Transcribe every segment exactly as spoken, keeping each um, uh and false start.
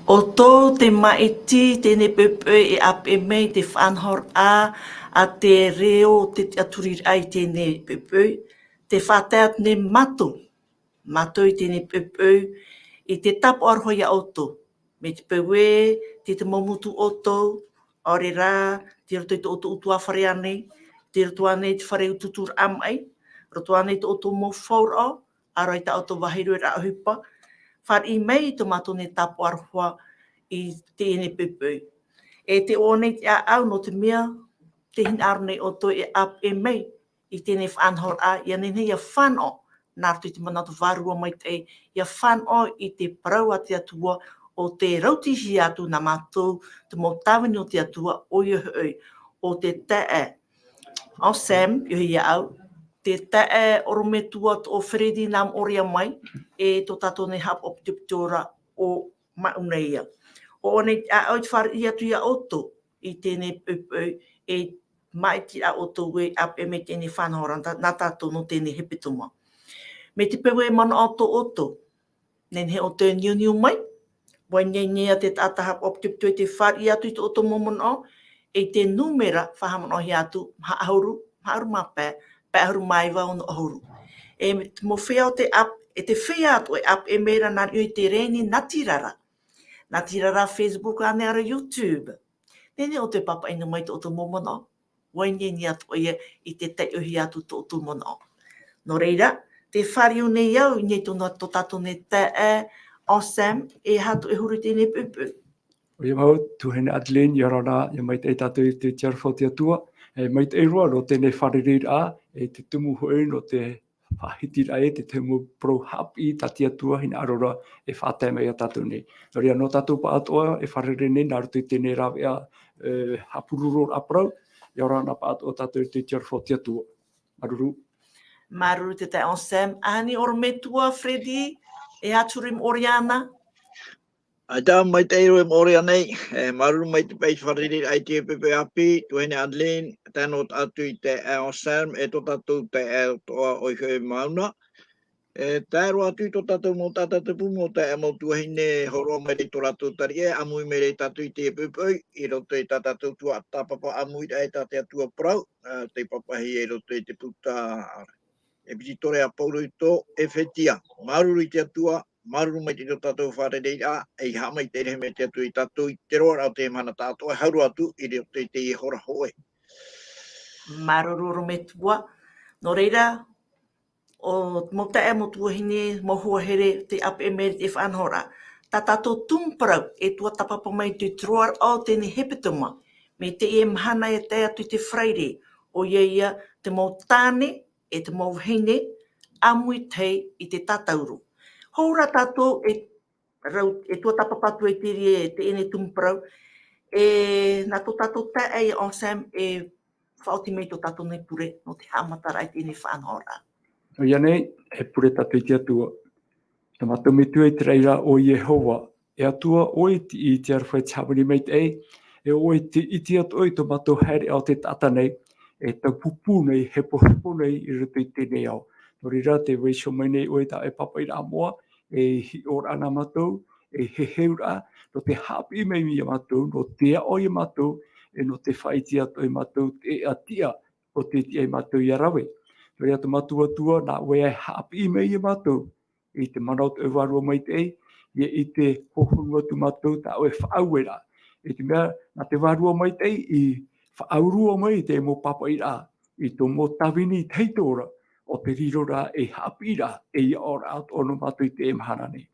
ʻO tō te māʻiti tēnei poʻipoʻi e ʻāpeʻe mai te faʻanahoraʻa a te reo o te tiʻaturiraʻa i tēnei poʻipoʻi, te faʻatae atu nei mātou, mātou i tēnei poʻipoʻi i te tāpaʻo aroha iā ʻoutou. Mai te peu ē, tē te mau motu ʻoutou, ʻaore rā, tei roto i tō ʻoutou ʻutuāfare ānei, tei roto ānei i te fare utuuturaʻa maʻi, roto ānei i tō ʻoutou mau fauraʻo, ʻaore rā i tā ʻoutou vāhi rueraʻa ʻohipa, fāriʻi mai i tō mātou nei tāpaʻo aroha i tēnei poʻipoʻi. E tē ʻoaʻoa nei te ʻāʻau nō te mea, tē hinaʻaro nei ʻoutou e ʻāpeʻe mai i tēnei faʻanahoraʻa, ʻia nehenehe ʻia fānaʻo, nā roto i te mana o te Vārua Maitaʻi, ʻia fānaʻo i te parau a te Atua ʻo tē rautihia atu nā mātou te mau tāvini o te Atua, ʻoia hoʻi, ʻo te taeaʻe Anselme, ʻoia hoʻi iāʻu, te taeaʻe ʻorometua Toʻo Freddy nā Moʻorea mai, e tō tātou nei haʻapaʻo pitopito ra ʻo Mauna Ia. ʻO ʻoaʻoa nei te ʻāʻau i te fāriʻi atu iā ʻoutou i tēnei poʻipoʻi, e māʻitiraʻa ʻoutou e ʻāpeʻe mai i tēnei faʻanahoraʻa nā tātou nō teie hepetoma. Mai te peu e manaʻo atoʻa ʻoutou, nehenehe ʻoutou e niuniu mai, ʻua ineine ā te taʻata haʻapaʻo pitopito i te fāriʻi atu i tō ʻoutou mau manaʻo, i te nūmera faʻahaʻamanaʻohia atu, maha ʻahuru, maha ʻahuru mā pae, pae ʻahuru mā iva, ono ʻahuru. E te mau feiā o te ʻāp-, e te feiā atoʻa e ʻāpeʻe mai ra nā niʻa i te rēni natirara. Natirara Facebook ānei, ʻaore rā YouTube. Nehenehe ʻoutou e pāpaʻi noa mai i tō ʻoutou mau manaʻo, ʻua ineine atoʻa ia i te taiʻohia atu tō ʻoutou manaʻo. Nō reira, tē fāriu nei au i niʻa i tōna, tō tātou nei taeaʻe Anselme, e aha atu e huru i teie poʻipoʻi. ʻOia mau, tuahine Adeline, ʻia ora na, ʻia maitaʻi tātou i te tiʻaraʻa o te Atua, e maitaʻi roa nō teie fārereiraʻa, e te tumu hoʻi nō te faʻahitiraʻa e te tahi mau parau haʻapiʻi tā te Atua hinaʻaro ra e faʻatae mai iā tātou nei. Nō reira, nō tātou pāʻatoʻa e fārerei nei nā roto i teie rāveʻa, e, haʻapurororaʻa parau, ʻia ora na pāʻatoʻa tātou i te tiʻaraʻa o te Atua. Māuruuru. Māuruuru te taeaʻe Anselme. ʻAhani ʻorometua Freddy, e aha atu ra i Moʻorea na? ʻAita, maitaʻi roa i Moʻorea nei, e, māuruuru maitaʻi paʻi i te fārereiraʻa i teie poʻipoʻi ʻāpī, tuahine Adeline, tae noa atu i te taeaʻe Anselme, e tō tātou taeaʻe atoʻa ʻoia hoʻi Mauna. E, tae roa atu i tō tātou mau taʻata tupu, mau taeaʻe, mau tuahine, hōroʻa mai ra i tō rātou tariʻa, ʻāmui mai ra ia tātou i teie poʻipoʻi, i roto i tā tātou tuatāpapa ʻāmuiraʻa e tā te Atua parau, ā, tei pāpaʻihia i roto i te puta ʻEpitōro a Pauro i tō Efetia. Māuruuru i te Atua, māuruuru maitaʻi i tō tātou fārereiraʻa, e haʻamaitaʻi rahi mai te Atua ia tātou i te roaraʻa o te mahana tātou e hau roa atu i roto i teie hora hōʻē. Māuruuru ʻorometua. Nō reira, ʻo te mau taeaʻe, mau tuahine, mau hoa here, tē ʻāpeʻe mai ra i te faʻanahoraʻa. Tā tātou tumu parau e tuatāpapa mai i te roaraʻa o teie hepetoma, mai teie mahana e tae atu i te Faraire, ʻoia ia te mau tāne, e te mau vahine, ʻāmui tahi i te tātauro. Hou rā tātou e rau, e tuatāpapa atu ai i te reira e teie tumu parau, e nā tō tātou taeaʻe Anselme e faʻaoti mai tō tātou nei pure, nō te haʻamataraʻa i teie faʻanahoraʻa. ʻOia nei, e pure tātou i te Atua. Tā mātou Metua i te raʻi ra ʻo Iehova, e Atua, ʻoe tei tiʻi i te aroha e te hāmani maitaʻi, e ʻoe tei ʻite atoʻa i tō mātou haereʻa o te taʻata nei, e taupupū nei, hepohepo nei i roto i teie ao. Nō reira, tē vaiiho mai nei ʻoe i tā ʻoe pāpaʻiraʻa moʻa, e hiʻoraʻa nā mātou, e heheuraʻa, nō te haʻapiʻi mai ia mātou, nō te aʻo ia mātou, e nō te faʻaʻite atoʻa ia mātou te ʻēʻa tiʻa, ʻo tei tiʻa ia mātou ʻia rave. Nō reira, tō mātou Atua, nā ʻoe e haʻapiʻi mai ia mātou, i te mana o te Vārua Maitaʻi, ʻia ʻite hohonu atu mātou tā ʻoe faʻaueraʻa. I te mea, nā te Vārua Maitaʻi i faʻaurua mai i te mau pāpaʻiraʻa, i tō mau tāvini tahito ra, ʻo te riro ra ei haʻapiʻiraʻa, ei aʻoraʻa atoʻa nō mātou i teie mahana nei.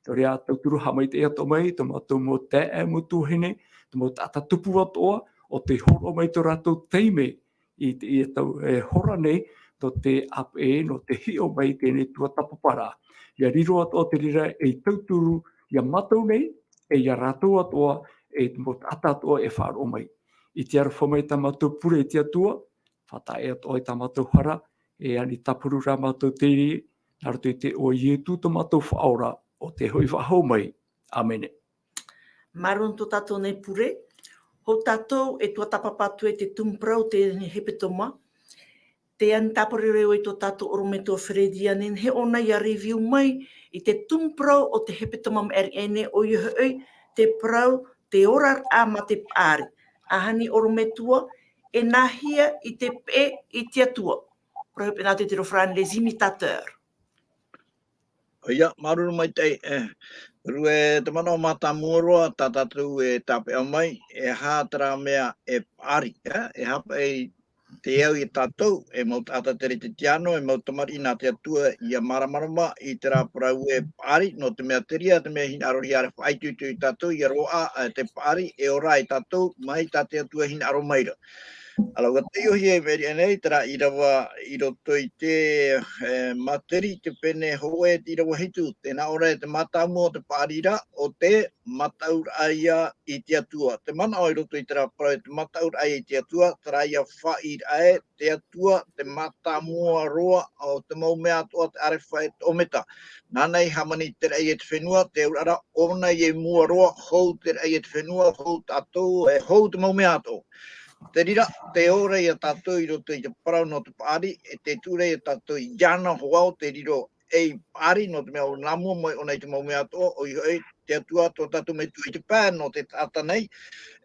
Nō reira, tauturu haʻamaitaʻi atoʻa mai, tō mātou mau taeaʻe, mau tuahine, tō mau taʻata tupu atoʻa, ʻo tei hōroʻa mai tō rātou taime, i te, i te tau, e, hora nei, nō te ʻāpeʻe, nō te hiʻo mai i teie tuatāpaparaʻa. ʻIa riro atoʻa te reira ei tauturu ia mātou nei, e ia rātou atoʻa, e te mau taʻata atoʻa e faʻaroʻo mai. I te aroha mai tā mātou pure i te Atua, faʻatae atoʻa i tā mātou hara, e ani tāpuru rā mātou te reira, nā roto i te iʻoa o Ietu tō mātou Faʻaora, ʻo tē hoʻi faʻahou mai. ʻĀmene. Māuruuru tō tātou nei pure. Hou tātou e tuatāpapa atu i te tumu parau o te hepetoma. Tē ani tāparu ra vau i tō tātou ʻorometua Freddy, ʻia nehenehe ʻōna ʻia review mai i te tumu parau o te hepetoma maʻiri aʻe nei, ʻoia hoʻi, te parau, te oraraʻa mā te paʻari. ʻAhani ʻorometua, e nāhea i te peʻe i te Atua. Parau pēnā te tiro Fran, les imitateurs. ʻOia, māuruuru maitaʻi, e, rue te manaʻo mātāmua roa tā tātou e tāpeʻa mai, e aha terā mea e paʻari, e, e aha paʻi te au ia tātou, e mau taʻata teretetiano, e mau tamariʻi nā te Atua, ʻia māramarama i terā parau e paʻari, nō te mea te reira te mea hinaʻaro ʻia faʻaitoitohia tātou, ʻia roaʻa, e, te paʻari, e ora ai tātou, mai tā te Atua hinaʻaro mai ra. ʻĀreʻa, ʻua taiʻohia e Mary Ann nei, terā ʻīrava i roto i te, e, Materi, te pene hōʻē, te ʻīrava hitu, tē nā ʻō ra e te mātāmua o te paʻari ra, ʻo te mataʻuraʻa ïa i te Atua. Te manaʻo i roto i terā parau, te mataʻuraʻa ïa i te Atua, terā ïa faʻaʻīraʻa ē, te Atua, te mātāmua roa o te mau mea atoʻa, te ʻArefa e te ʻOmeta. Nāna i hāmani i te raʻi e te fenua, te auraʻa ra, ʻōna ïa i mua roa, hou te raʻi e te fenua, hou tātou, e hou te mau mea atoʻa. Te reira, tē ora ïa tātou i roto i te parau nō te paʻari, e tē tuʻu ra ïa tātou iāna hoʻi, tē riro ei paʻari, nō te mea ʻo nā mua mai ʻōna i te mau mea atoʻa, ʻoia hoʻi, te Atua tō tātou Metua i te pae, nō te taʻata nei,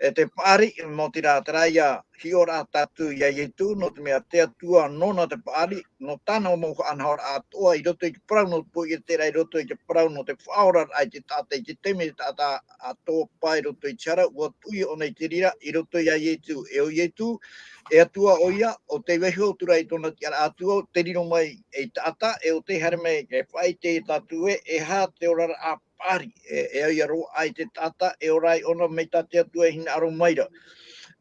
e te paʻari, mau terā, terā ïa hiʻoraʻa tātou iā Ietu, nō te mea te Atua nōna te paʻari, nō tāna mau faʻanahoraʻa atoʻa, i roto i te parau nō te poiʻa terā, i roto i te parau nō te faʻaoraraʻa i te taʻata, i te taime te taʻata atoʻa paʻi i roto i te hara, ʻua tuʻu ʻōna i te reira, i roto iā Ietu, e ʻo Ietu, e Atua ʻoia, ʻo tei vaiiho atu ra i tōna tiʻaraʻa Atua, ʻo tei riro mai ei taʻata, e ʻo tei haere mai, e faʻaʻite ia tātou ē, e aha te oraraʻa paʻari, e, e au ïa roaʻa i te taʻata, e ora ai ʻōna mai tā te Atua e hinaʻaro mai ra.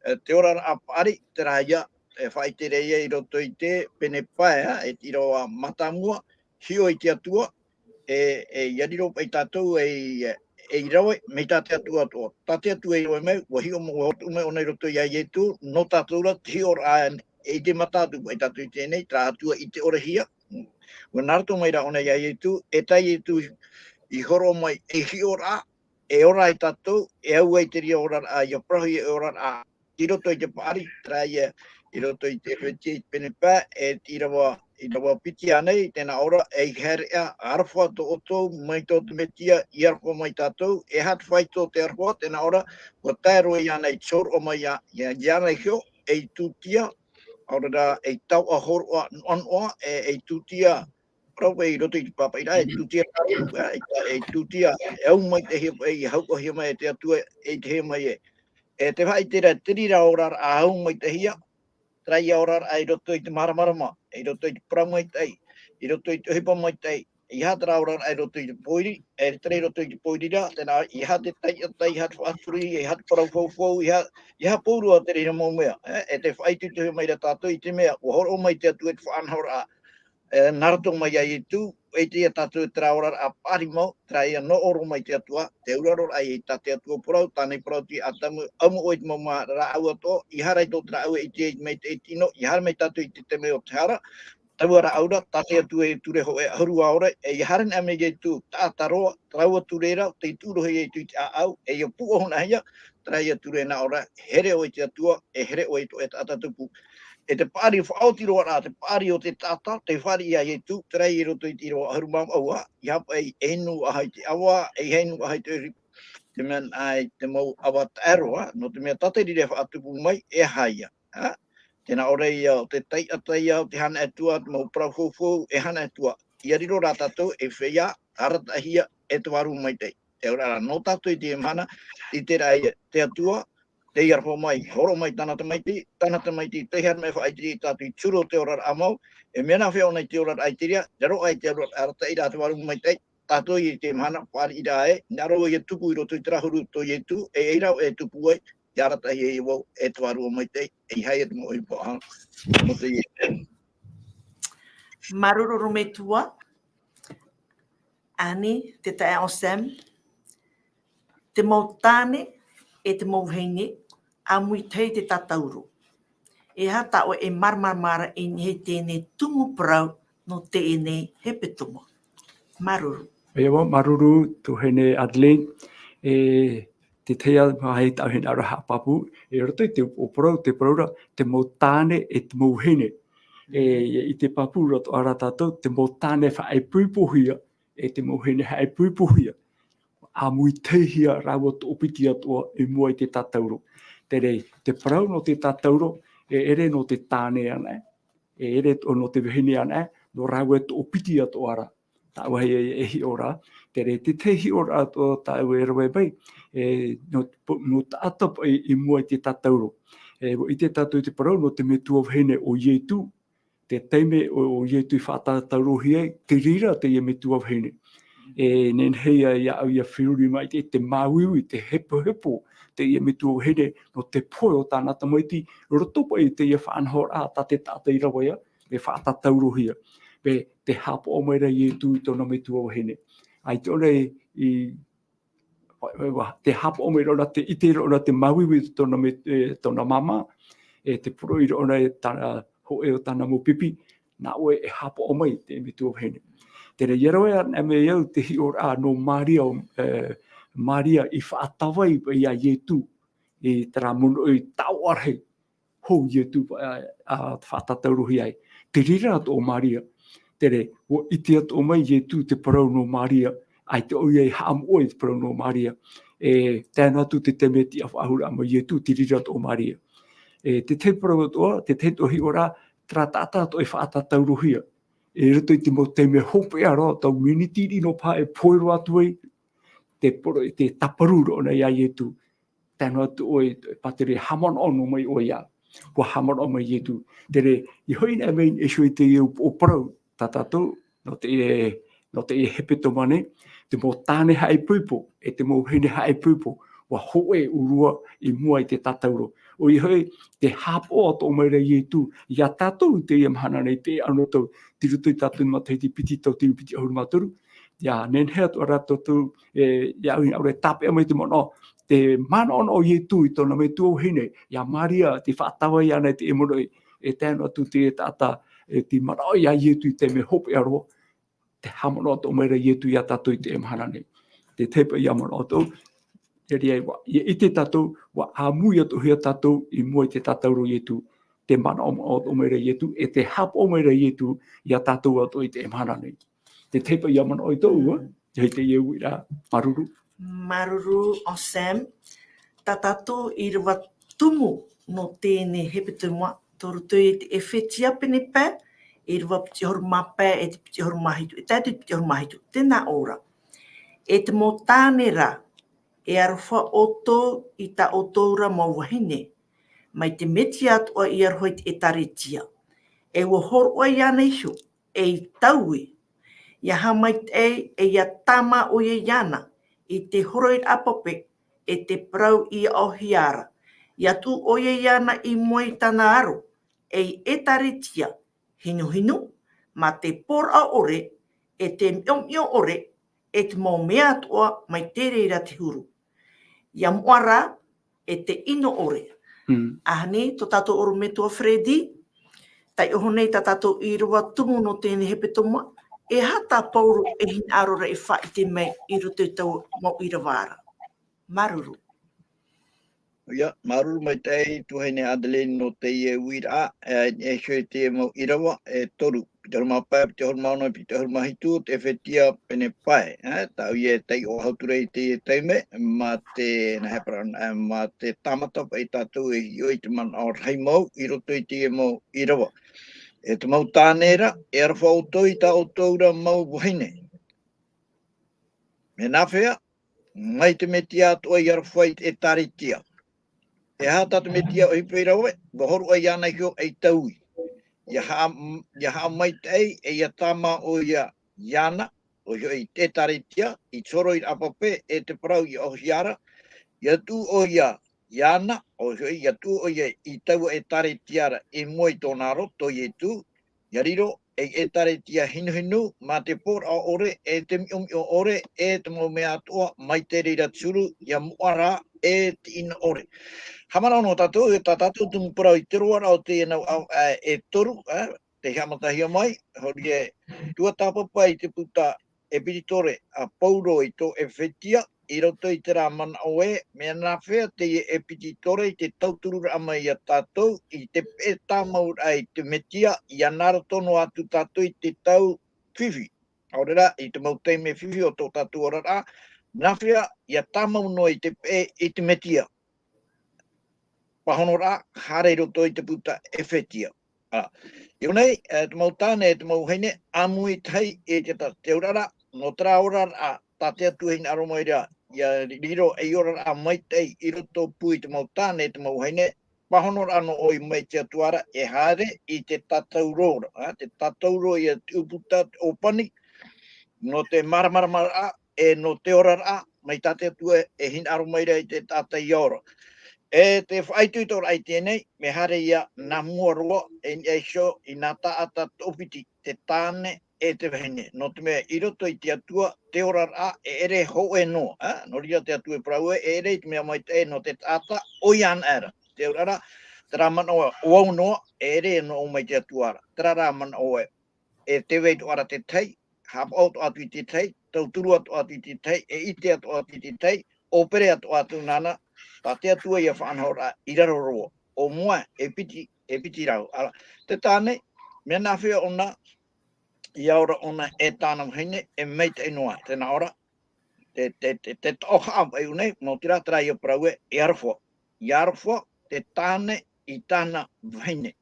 E, te oraraʻa paʻari, terā ïa, e faʻaʻite ra ïa i roto i te pene pae, e te ʻīrava mātāmua, hiʻo i te Atua, e, e, ʻia riro paʻi tātou, e, e, ei rave, mai tā te Atua atoʻa. Tā te Atua i rave mai, ʻua hiʻo mai, ʻua hotu mai ʻōna i roto iā Ietu, nō tātou ra, te hiʻoraʻa, e, i te matatu, paʻi tātou i teie nei, terā Atua i te ʻore hia. ʻUa nā roto mai ra ʻōna iā Ietu, e tā Ietu i hōroʻa mai, ei hiʻoraʻa, e ora ai tātou, e au ai te reira oraraʻa, ʻia parauhia ei oraraʻa, i roto i te paʻari, terā ïa, i roto i te Efetia i te pene pae, e te ʻīrava, ʻīrava piti ānei, tē nā ʻō ra, ei haereʻa, aroha tō ʻoutou, mai tō te Metia, i aroha mai tātou, e aha te faito o te aroha, tē nā ʻō ra, ʻua tae roa iāna i te hōroʻa mai iā, iā, iāna iho, ei tūtia, ʻaore rā, ei taoʻa hōroʻa noʻanoʻa, e, ei tūtia, parau paʻi i roto i te pāpaʻiraʻa, ei tūtia, e, e, ei tūtia, e au maitaʻi hia paʻi, e hauʻahia mai e te Atua, e te hea mai ē. E te faʻaʻite ra, te reira oraraʻa au maitaʻi hia, terā ïa oraraʻa i roto i te māramarama, i roto i te parau maitaʻi, i roto i te ʻohipa maitaʻi, e aha terā oraraʻa i roto i te pōiri, e terā i roto i te pōiri ra, tē nā, e aha te taiʻa, e aha te faʻaturi, e aha te parau faufaʻa, e aha, e aha pauroa te reira mau mea, e, e tē faʻaitoitohia mai ra tātou i te mea, ʻua hōroʻa mai te Atua i te faʻanahoraʻa, e, nā roto mai iā Ietu, e ʻite ia tātou terā oraraʻa paʻari mau, terā ïa nō ʻō roa mai te Atua, te auraroraʻa i tā te Atua parau, tāna i parau atu iā Atamu, ʻamu ʻoe i te mau mā rāʻau atoʻa, ʻeiaha ra i tō te rāʻau e ʻite mai te tino, ʻeiaha ra mai tātou i te taime o te hara, taua rāʻau ra, tā te Atua e ture hōʻē ʻahuru ʻaore, e ʻeiaha ra anaʻe mai Ietu, taʻata roa, taua ture ra, tei tuʻu roa Ietu i te ʻāʻau, e ʻia pūʻohu nahea, terā ïa ture nā ʻō ra, here ʻoe i te Atua, e here ʻoe i tō ʻoe taʻata tupu. E te paʻari faʻaoti roa rā, te paʻari o te taʻata, tē fāriʻi iā Ietu, terā i roto i te ʻīrava ʻahuru mā vaʻu, ʻeiaha paʻi e inu ʻaha i te ʻava, e inu ʻaha i te ʻoire, te mea nā, i te mau ʻava taʻero, nō te mea tā te reira e faʻatupu mai, e aha ïa, ā? Tē nā ʻō ra ïa, ʻo te taiʻa, taiʻa, ʻo te hana atu ā, te mau parau faufaʻa, e hana atu ā. ʻIa riro rā tātou, e feiā, arataʻihia, e te Vārua Maitaʻi. Te auraʻa ra nō tātou i teie mahana, i terā ïa, te Atua, tei aroha mai, hōroʻa mai tāna tamaiti, tāna tamaiti, tei haere mai e faʻaʻite ia tātou i te huru o te oraraʻa mau, e mea nāfea ʻōna i te oraraʻa i te reira, raro aʻe i te oraraʻa arataʻi ra a te Vārua Maitaʻi, tātou i teie mahana, paʻari ra ē, hinaʻaro ïa tupu i roto i terā huru tō Ietu, e ʻeiaha e tupu ai, ʻia arataʻihia vau, e te Vārua Maitaʻi, e ʻeiaha ia te mau ʻohipa, ā, nō teie. Māuruuru ʻorometua, Annie, te taeaʻe Sam, te mau tāne, e te mau vahine, ʻāmui tahi te tātauro. E aha tā ʻoe e māramarama ra i niʻa i teie nei tumu parau nō teie nei hepetoma? Māuruuru. ʻOia vau, māuruuru, tuahine Adeline. E te tahi ā mau hinaʻaro haʻapāpū, i roto i te upoʻo parau, te parau ra, te mau tāne e te mau vahine. E, i te pāpū roto ā rā tātou, te mau tāne faʻaipoipohia, e te mau vahine haʻaipoipohia. ʻāmuitahia rāua toʻopiti atoʻa i mua i te tātauro. Terā, te parau nō te tātauro, e ʻere nō te tāne anaʻe, e ʻere atoʻa nō te vahine anaʻe, nō rāua toʻopiti atoʻa ra. Tāʻu e, e hiʻo ra, terā, te tahi hiʻo ra atoʻa tāʻu e rave mai, e, nō, nō taʻata paʻi i mua i te tātauro. E, ʻua ʻite tātou i te parau nō te metua vahine ʻo Ietu, te taime ʻo, ʻo Ietu i faʻatātaurohia ai, te reira teie metua vahine. E nehenehe ia, ia au ia feruri mai te, te māuiui, te hepohepo, teie metua vahine, nō te pohe o tāna tamaiti, roto paʻi i teie faʻanahoraʻa, tā te taʻata i rave ia, e faʻatātaurohia. Pē, tē haʻapaʻo mai ra Ietu i tōna metua vahine. ʻAita ʻōna i, i, wa-, wa-, tē haʻapaʻo mai ra ʻōna, tē ʻite ra ʻōna te māuiui i tōna me-, e, tōna māmā, e tē poroʻi ra ʻōna e tāna hōʻē o tāna mau pipi, nā ʻoe e haʻapaʻo mai te metua vahine. Terā, ʻia rave anaʻe mai au te hiʻoraʻa nō Maria, e, Maria i faʻatavai paʻi ia Ietu, i terā monoʻi taoʻa rahi, hou Ietu, a, a, faʻatātaurohia ai. Te reira atoʻa o Maria. Terā, ʻua ʻite atoʻa mai Ietu te parau nō Maria, ʻaita ʻoia i haʻamoʻe i te parau nō Maria. E, tae noa atu te taime tiʻafaʻahouraʻa mai Ietu, te reira atoʻa o Maria. E, te tahi parau atoʻa, te tahi atoʻa hiʻoraʻa, terā taʻata atoʻa i faʻatātaurohia. E roto i te mau taime hopeʻa roa, tau miniti riʻi noa paha e pohe roa atu ai, te poro-, te tāparu ra ʻōna ia Ietu. Tae noa atu ʻoe, pātere, haʻamanaʻo noa mai ʻoe ia. ʻUa haʻamanaʻo mai Ietu. Terā, ʻia hoʻi anaʻe mai Iesu i teie upoʻo parau, tā tātou, nō te, nō teie hepetoma nei, te mau tāne haʻaipoipo, e te mau vahine haʻaipoipo, ʻua hōʻē ʻōrua i mua i te tātauro. ʻOia hoʻi, tē haʻapaʻo atoʻa mai ra Ietu, ia tātou i teie mahana nei, te anotau, tei roto i tātou matahiti piti tauatini piti ʻahuru mā toru, ʻia nehenehe atoʻa ra tātou, e, ʻia au i nā ʻore tāpeʻa mai te manaʻo, te manaʻonaʻo o Ietu i tōna metua vahine, ia Maria, tei faʻatavai iāna i te monoʻi, e tae noa atu te taʻata, e tei manaʻo ia Ietu i te mea hopeʻa roa, tē haʻamanaʻo atoʻa mai ra Ietu ia tātou i teie mahana nei. Te tahi paʻi ïa manaʻo atoʻa, te reira ïa, ʻia ʻite tātou, ʻua ʻāmui atoʻahia tātou i mua i te tātauro o Ietu, tē manaʻo atoʻa mai ra Ietu, e tē haʻapaʻo mai ra Ietu ia tātou atoʻa i teie mahana nei. Te tahi paʻi ïa manaʻo i tōʻu, ā, i teie uiraʻa, māuruuru. Māuruuru, Anselme. Tā tātou ʻīrava tumu nō teie nei hepetoma, tei roto i te Efetia pene pae, ʻīrava piti ʻahuru mā pae e te piti ʻahuru mā hitu, e tae atu i te piti ʻahuru mā hitu. Tē nā ʻō ra: E te mau tāne ra, e aroha ʻoutou i tā ʻoutou ra mau vahine, mai te Metia atoʻa i aroha i te ʻĒtārētia. E ʻua hōroʻa iāna iho, ei taui. ʻIa haʻamaitaʻi, e ʻia tāmā ʻoia iāna, i te horoʻiraʻa pape, e te parau i aʻohia ra. ʻIa tuʻu ʻoia iāna i mua i tāna aro, ei ʻĒtārētia, hinuhinu, mā te pōraʻa ʻore, e te miʻomiʻo ʻore, e te mau mea atoʻa mai te reira te huru. ʻIa moʻa ra, e te ʻino ʻore. Mm. ʻAhani, tō tātou ʻorometua Freddy, taiʻo nei tā tātou ʻīrava tumu nō teie nei hepetoma, e aha tā Paulo e hinaʻaro ra e faʻaʻite mai i roto i taua mau ʻīrava ra. Māuruuru. ʻIa, māuruuru maitaʻi, tuahine Adeline, nō teie uiraʻa, e, e hōʻē te mau ʻīrava, e toru. Piti ʻahuru mā pae, piti ʻahuru mā ono, piti ʻahuru mā hitu, te Efetia pene pae, e, tāʻu e taiʻo atu ra i teie taime, mā te, nā hea parau, e, mā te tāmata paʻi tātou e hiʻo i te manaʻo rahi mau, i roto i teie mau ʻīrava. E te mau tāne ra, e aroha ʻoutou i tā ʻoutou ra mau vahine. Mea nāfea, mai te Metia atoʻa i aroha i te ʻĒtārētia. E aha tā te Metia ʻohipa i rave, ʻua hōroʻa iāna iho ei taui. ʻIa haʻa-, ʻia haʻamaitaʻi, e ʻia tāmā ʻoia iāna, ʻoia hoʻi i te ʻĒtārētia, i te horoʻiraʻa pape, e te parau i aʻohia ra, ʻia tuʻu ʻoia iāna, ʻoia hoʻi, ʻia tuʻu ʻoia i taua ʻĒtārētia ra, i mua i tōna aro, tō Ietu, ʻia riro ei ʻĒtārētia hinuhinu, mā te pōraʻa ʻore, e te miʻomiʻo ʻore, e te mau mea atoʻa, mai te reira te huru, ʻia moʻa ra, e te ʻino ʻore. Haʻamanaʻo noa tātou, e tā tātou tumu parau i te roaraʻa o teie nau ʻāvaʻe e toru, e, tei haʻamatahia mai, hori e tuatāpapa i te puta ʻEpititore a Paulo i tō Efetia, i roto i terā manaʻo ē, mea nāfea teie ʻEpititore i te tautururaʻa mai ia tātou, i te peʻe tāmauraʻa i te Metia, ʻia nā roto noa atu tātou i te tau fifi. ʻAore rā, i te mau taime fifi o tō tātou oraraʻa, Nā hea ia tāmau noa i te peʻe i te Metia? Pāhonoraʻa, haere i roto i te puta Efetia. Ā, i ʻō nei, e, te mau tāne, e te mau vahine, ʻāmui tahi i te ta-, te auraʻa, nō terā oraraʻa, tā te Atua e hinaʻaro mai ra, ʻia riro ei oraraʻa maitaʻi i roto pū i te mau tāne, e te mau vahine, pāhonoraʻa noa ʻoe mai te Atua ra, e haere i te tātauro ra, ā, te tātauro ia te ʻūputa, te ʻōpani, nō te māramaramaraʻa, e nō te oraraʻa, mai tā te Atua e hinaʻaro mai ra i te taʻata ʻia ora. E te faʻaitoitoraʻa i teie nei, mea haere ia nā mua roa, e niʻa iho i nā taʻata toʻopiti, te tāne e te vahine. Nō te mea i roto i te Atua, te oraraʻa, e ʻere hōʻē noa, ā? Nō reira te Atua e parau ē, e ʻere i te mea maitaʻi nō te taʻata, ʻoia anaʻe ra. Te auraʻa, terā manaʻo ē, ʻo au noa, e ʻere noa mai te Atua ra. Terā rā manaʻo ē, e tē vai atoʻa ra te tahi, haʻapaʻo atoʻa atu i te tahi, tauturu atoʻa atu i te tahi, e ʻite atoʻa atu i te tahi, ʻōpere atoʻa atu nāna, tā te Atua ia faʻanahoraʻa i raro roa. ʻO mua, e piti, e piti rau. Ā, te tāne, mea nā hea ʻōna, ʻia ora ʻōna e tāna vahine, e maitaʻi noa, tē nā ʻō ra, te, te, te, te taʻo haʻapaʻo nei, nō te reira terā ia parau ē, e aroha. ʻIa aroha, te tāne i tāna vahine.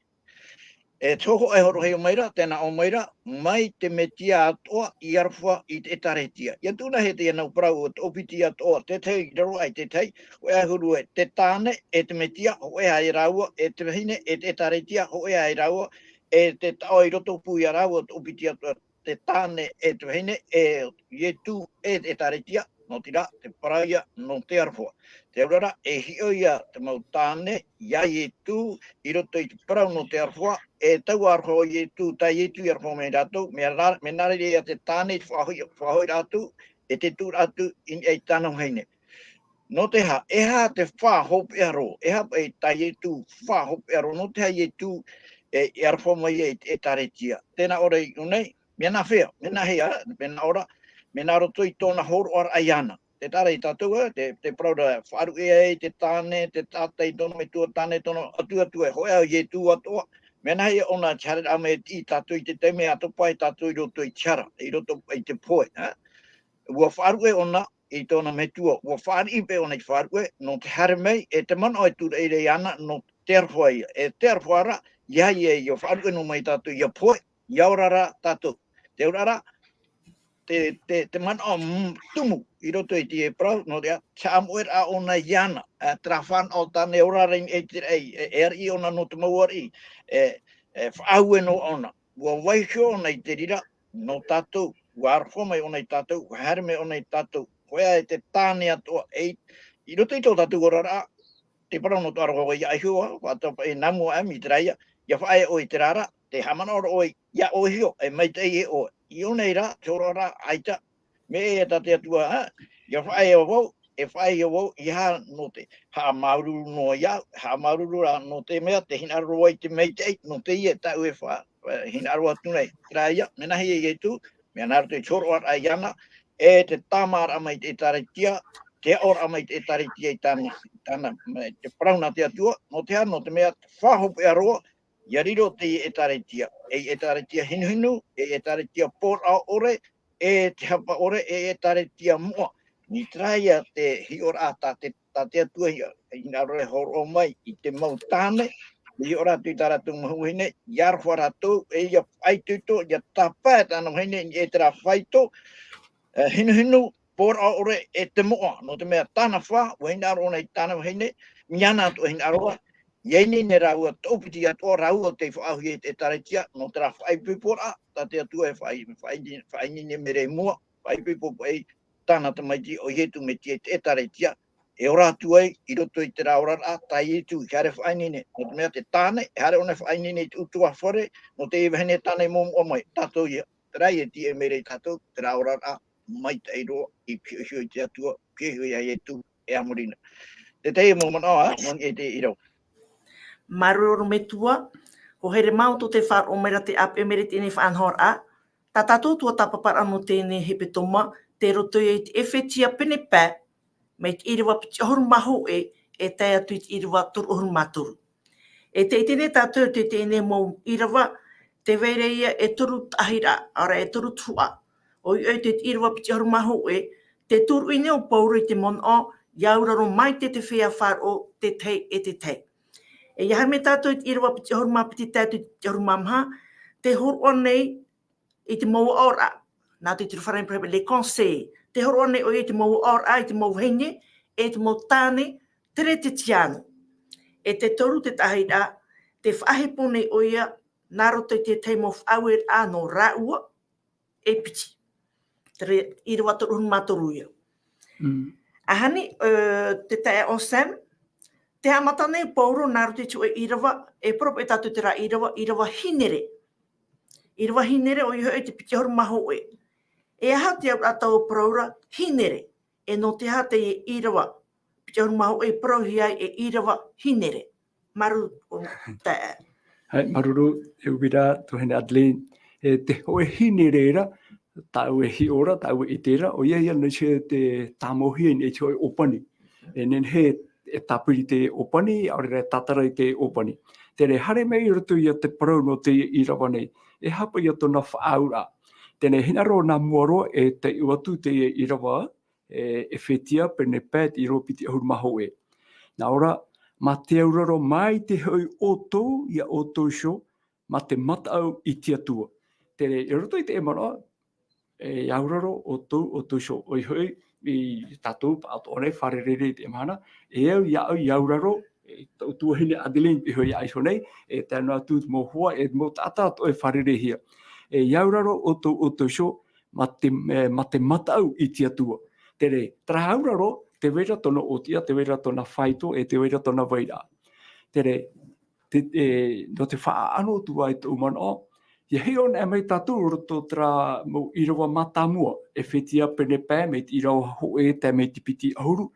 E te hōhoʻa e hōroʻahia mai ra, tē nā ʻō mai ra, mai te Metia atoʻa, ʻia aroha i te ʻĒtārētia. ʻIa tuʻu na hea teie nau parau ʻo te toʻopiti atoʻa, te tahi i raro aʻe i te tahi, hōʻē ā huru ē, te tāne, e te Metia, hōʻē ā ia rāua, e te vahine, e te ʻĒtārētia, hōʻē ā ia rāua, e te taʻo i roto pū ia rāua, toʻopiti atoʻa, te tāne e te vahine, e Ietu e te ʻĒtārētia, nō te reira, te parau ia, nō te aroha. Te auraʻa, e hiʻo ia te mau tāne, ia Ietu, i roto i te parau nō te aroha, e taua aroha o Ietu, tā Ietu i aroha mai rātou, mea ra-, mea nā reira ia te tāne i te faʻahoʻi, faʻahoʻi rātou, e te tuʻu rātou i niʻa i tāna vahine. Nō te aha, e aha te fā hopeʻa roa, e aha paʻi tā Ietu fā hopeʻa roa, nō te aha Ietu e, e aroha mai ai i te ʻĒtārētia. Tē nā ʻō ra i ʻō nei, mea nā hea, mea nā hea, mea nā ʻō ra, mea nā roto i tōna hōroʻaraʻa iāna. Tē taʻa ra ia tātou, ā, te, te parau ra, faʻaruʻe ai te tāne, te taʻata i tōna metua tāne, tōna atuatu, e hōʻē ā Ietu atoʻa, mea nā hea ʻōna te haereraʻa mai i tātou i te taime ʻa topa ai tātou i roto i te hara, i roto i te pohe, ā. ʻUa faʻaruʻe ʻōna i tōna metua, ʻua fāriʻi paʻi ʻōna i te faʻaruʻe, nō te haere mai, e te manaʻo e tūraʻi ra iāna, nō te aroha ia, e te aroha ra, ʻeiaha ia, ʻia faʻaruʻe noa mai tātou, ʻia pohe, ʻia ora ra tātou. Te auraʻa, te, te, te manaʻo m-, tumu, i roto i te parau, nō reira, te haʻamoʻeraʻa ʻōna iāna, ā, terā fānaʻo tāne ora ra i, i te raʻi, e, e ariʻi ʻōna nō te mau ariʻi, e, e, faʻaue noa ʻōna. ʻUa vaiiho ʻōna i te reira, nō tātou, ʻua aroha mai ʻōna ia tātou, ʻua haere mai ʻōna ia tātou, hōʻē ā te tāne atoʻa, e, i roto i tō tātou oraraʻa, te parau nō te aroha ʻoia ʻaiho ā, faʻataʻa paʻi nā mua ā, mai terā ia, ʻia faʻaea ʻoe i terā ra, tē haʻamanaʻo ra ʻoe, ia ʻoe iho, e maitaʻi e ʻoe. I ʻō nei rā, te oraraʻa ʻaita, mea ʻē tā te Atua, ā, ʻia faʻaea vau, e faʻaea vau, ʻeiaha nō te haʻamāuruuru noa iāʻu, haʻamāuruuru rā nō te mea, tē hinaʻaro ai te maitaʻi, nō teie tāʻu e fa-, e hinaʻaro atu nei. Terā ia, mea nā hea Ietu, mea nā roto i te hōroʻaraʻa iāna, e te tāmāraʻa mai te ʻĒtārētia, te aʻoraʻa mai te ʻĒtārētia i tāna, i tāna, mai te parau nā te Atua, nō te aha, nō te mea, fā hopeʻa roa, ʻia riro teie ʻĒtārētia, ei ʻĒtārētia hinuhinu, ei ʻĒtārētia pōraʻa ʻore, e te hapa ʻore, ei ʻĒtārētia moʻa. Nō terā ia te hiʻoraʻa tā te, tā te Atua i, i hinaʻaro e hōroʻa mai i te mau tāne, i hiʻo rātou i tā rātou mau vahine, ʻia aroha rātou, e ʻia faʻaitoito, ʻia tāpae tāna vahine, e terā faito, e, hinuhinu, pōraʻa ʻore e te moʻa, nō te mea tāna fā, ʻua hinaʻaro ʻōna i tāna vahine, mea nā atoʻa e hinaʻaro ā, ʻia ineine rāua, toʻopiti atoʻa rāua tei faʻaʻauhia i te ʻĒtārētia, nō terā faʻaipoiporaʻa, tā te Atua e faʻai-, faʻai-, faʻaineine mai ra i mua, faʻaipoipo paʻi tāna Tamaiti ʻo Ietu Metia i te ʻĒtārētia, e ora atu ai i roto i terā oraraʻa, tā Ietu i haere faʻaineine, nō te mea te tāne, e haere ʻōna faʻaineine i te ʻutuāfare, nō te vahine tāne i moʻamoʻa mai, tātou ia, terā ia tīaʻi mai ra ia tātou, terā oraraʻa, maitaʻi roa i pīhaʻi i te Atua, pīhaʻi iā Ietu e a muri na. Te tahi mau manaʻo, ā, nō niʻa i te ʻīrava. Māuruuru metua, ʻua haere mātou tē faʻaroʻo mai ra te ʻāpeʻe mai ra i teie nei faʻanahoraʻa, tā tātou tuatāpaparaʻa nō teie nei hepetoma, tei roto ia i te ʻEfetia pene pae, mai te ʻīrava piti ʻahuru mā hōʻē, e tae atu i te ʻīrava toru ʻahuru mā toru. E tē ʻite nei tātou, te, teie nei mau ʻīrava, tē vai ra ia e toru taʻahiraʻa, ʻaore rā e toru tuhaʻa. ʻOia hoʻi te, te ʻīrava piti ʻahuru mā hōʻē, Te tūruʻi nei o Pauro i te manaʻo, ia auraro maite te feiā faʻaroʻo, te tahi e te tahi. E ia haere mai tātou i te ʻīrava piti ʻahuru mā piti tae atu i te piti ʻahuru mā maha, te hōroʻa nei i te mau aʻoraʻa. Nā te turu farāni parau, les conseils. Te hōroʻa nei ʻoia i te mau aʻoraʻa, i te mau vahine, e te mau tāne, Keretetiano. E te toru te tahi rā, te faʻahepo nei ʻoia, nā roto i te tahi mau faʻaueraʻa nō rāua, e piti. Te re-, ʻīrava toru ʻahuru mā toru ia. Mm. ʻAhani, ē, te taeaʻe Anselme, te haʻamata nei Pauro nā roto i te hōʻē ʻīrava, e parau paʻi tātou terā ʻīrava, ʻīrava hīnere. ʻĪrava hīnere, ʻoia hoʻi te piti ʻahuru mā hōʻē. E aha te auraʻa tau parau ra, hīnere? E nō te aha teie ʻīrava piti ʻahuru mā hōʻē e parauhia ai e ʻīrava hīnere? Māuruuru, ʻo taeaʻe. ʻAe, māuruuru, e ʻua ʻite ra, tuahine Adeline, e te hōʻē hīnere ra, tāʻu e hiʻo ra, tāʻu e ʻite ra, ʻoia ia nei te tāmauhia i te hōʻē ʻōpani. E nehenehe e tāpiri te ʻōpani, ʻaore rā e tātara i te ʻōpani. Terā, haere mai i roto ia te parau nō te ʻīrava nei. E aha paʻi ia tōna faʻaauraʻa? Teie nei, hinaʻaro nā mua roa e taiʻo atu te ʻīrava, e, Efetia pene pae, te ʻīrava piti ʻahuru mā hōʻē. Nā ʻō ra, mā te auraro mai te hoʻi ʻoutou, ia ʻoutou iho, mā te mataʻu i te Atua. Terā, i roto i te manaʻo, e, ia auraro ʻoutou, ʻoutou iho, ʻoia hoʻi, i tātou, pāʻatoʻa nei, fārereihia i te mahana, e au, ia au, ia auraro, e, tō tuahine Adeline, e hoʻi ia iho nei, e tae noa atu te mau hoa, e mau taʻata atoʻa e fārereihia. E, ia auraro ʻoutou, ʻoutou iho, mā te, e, mā te mataʻu i te Atua. Terā, terā auraro, tē vai ra tōna ʻōtiʻa, tē vai ra tōna faito, e tē vai ra tōna vairaʻa. Terā, te, e, nō te faʻaʻano atu ai tōʻu manaʻo, ia hiʻo anaʻe mai tātou i roto terā mau ʻīrava mātāmua, Efetia pene pae, mai te ʻīrava hōʻē tae mai te piti ʻahuru.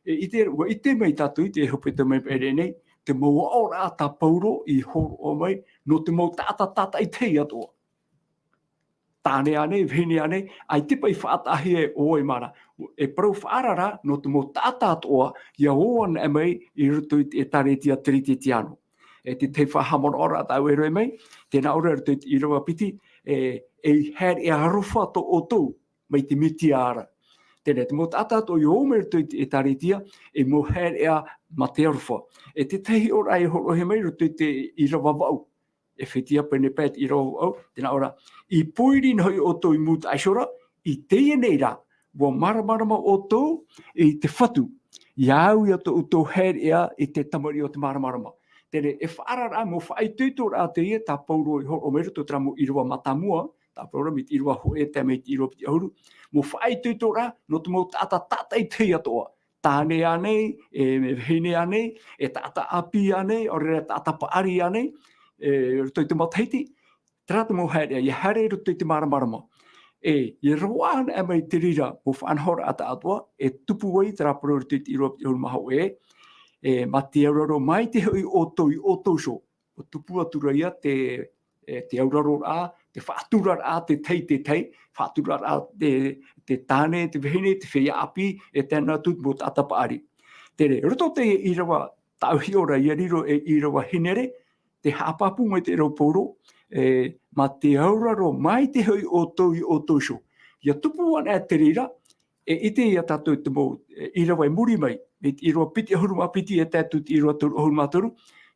E, ʻite, ʻua ʻite mai tātou i te hepetoma i maʻiri nei, te mau aʻoraʻa tā Pauro i hōroʻa mai, nō te mau taʻata tātaʻitahi atoʻa. Tāne ānei, vahine ānei, ʻaita paʻi faʻataʻahia e ʻoe mā ra. E parau faʻaara ra, nō te mau taʻata atoʻa, ia ō anaʻe mai i roto i te ʻĒkālesia Keretetiano. E te tahi faʻahaʻamanaʻoraʻa tāʻu e rave mai, tē nā ʻō ra i roto i te ʻīrava piti, e, ei haereʻa aroha tō ʻoutou, mai te Metia ra. Terā, te mau taʻata atoʻa ia ō mai i roto i te ʻĒkālesia, ei mau haereʻa mā te aroha. E te tahi hiʻoraʻa e hōroʻahia mai i roto i te ʻīrava vaʻu. Efetia pene pae, te ʻīrava vaʻu, tē nā ʻō ra, i pōiri noa hoʻi ʻoutou i mūtaʻa iho ra, i teie nei rā, ʻua māramarama ʻoutou i te Fatu, ia au ia tō ʻoutou haereʻa i te tamariʻi o te māramarama. Terā, e faʻaararaʻa, mau faʻaitoitoraʻa teie tā Pauro i hōroʻa mai i roto i terā mau ʻīrava mātāmua, tā Pauro mai te ʻīrava hōʻē tae mai te ʻīrava piti ʻahuru, mau faʻaitoitoraʻa, nō te mau taʻata tātaʻitahi atoʻa. Tāne ānei, e vahine ānei, e taʻata ʻāpī ānei, ʻaore rā taʻata paʻari ānei, e, i roto i te matahiti, terā te mau haereʻa, ia haere i roto i te māramarama. E, ia roaʻa anaʻe mai te reira, mau faʻanahoraʻa tāʻatoʻa, e tupu ai terā parau i roto i te ʻīrava piti ʻahuru mā hōʻē, e, mā te auraro maitaʻi hoʻi ʻoutou i ʻoutou iho. ʻUa tupu atu ra ia te, e, te auraroraʻa, te faʻaturaraʻa, te tahi, te tahi, faʻaturaraʻa, te, te tāne, te vahine, te feiā ʻāpī, e tae noa atu te mau taʻata paʻari. Terā, i roto i te ʻīrava, tāʻu hiʻo ra ia riro ei ʻīrava hīnere, tē haʻapāpū mai te reo Pauro, e, mā te auraro maitaʻi hoʻi ʻoutou i ʻoutou iho. Ia tupu anaʻe te reira, e ʻite ia tātou i te mau, e, ʻīrava i muri mai, mai te ʻīrava piti ʻahuru mā piti e tae atu i te ʻīrava toru ʻahuru mā toru,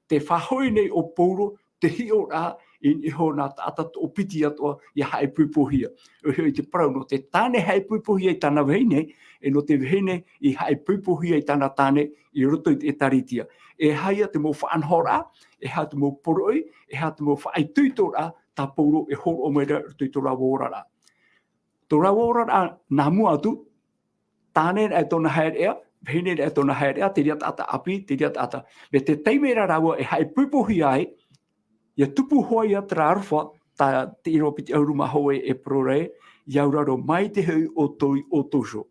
tē faʻahoʻi nei ʻo Pauro, te hiʻoraʻa i niʻa iho nā taʻata toʻopiti atoʻa ia haʻaipoipohia. ʻOia hoʻi te parau nō te tāne haʻaipoipohia i tāna vahine, e nō te vahine i haʻaipoipohia i tāna tāne i roto i te ʻĒkālesia. E aha ia te mau faʻanahoraʻa, e aha te mau poroʻi, e aha te mau faʻaitoitoraʻa tā Pauro e hōroʻa mai ra i roto i tō rāua oraraʻa. Tō rāua oraraʻa nā mua atu, tāne anaʻe tōna haereʻa, vahine anaʻe tōna haereʻa, te reira taʻata ʻāpī, te reira taʻata. Mai te taime ra rāua e haʻaipoipohia ai, ia tupu hoʻi ia terā aroha, tā te ʻīrava piti ʻahuru mā hōʻē e parau ra, ia auraro maitaʻi hoʻi ʻoutou i ʻoutou iho.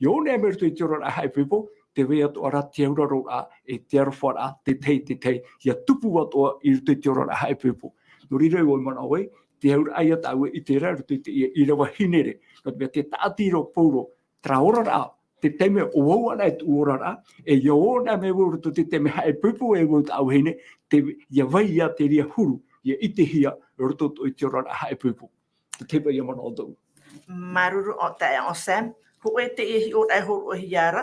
Ia ō anaʻe mai i roto i te oraraʻa haʻaipoipo, tē vai atoʻa ra te auraroraʻa, e te aroharaʻa, te tahi, te tahi, ia tupu atoʻa i roto i te oraraʻa haʻaipoipo. Nō reira, ʻua manaʻo ai, te auraʻa ia tāʻu e ʻite ra i roto i teie ʻīrava hīnere. Nō te mea tē tāʻati ra ʻo Pauro, terā oraraʻa, te taime ʻo vau anaʻe tōʻu oraraʻa, e ia ō anaʻe mai vau i roto i te taime haʻaipoipo ai vau tāʻu vahine, te, ia vai ia te reira huru, ia ʻitehia i roto i te oraraʻa haʻaipoipo. Te tahi paʻi ia manaʻo tōʻu. Māuruuru ʻo taeaʻe Anselme, Hōʻē teie hiʻoraʻa e hōroʻahia ra,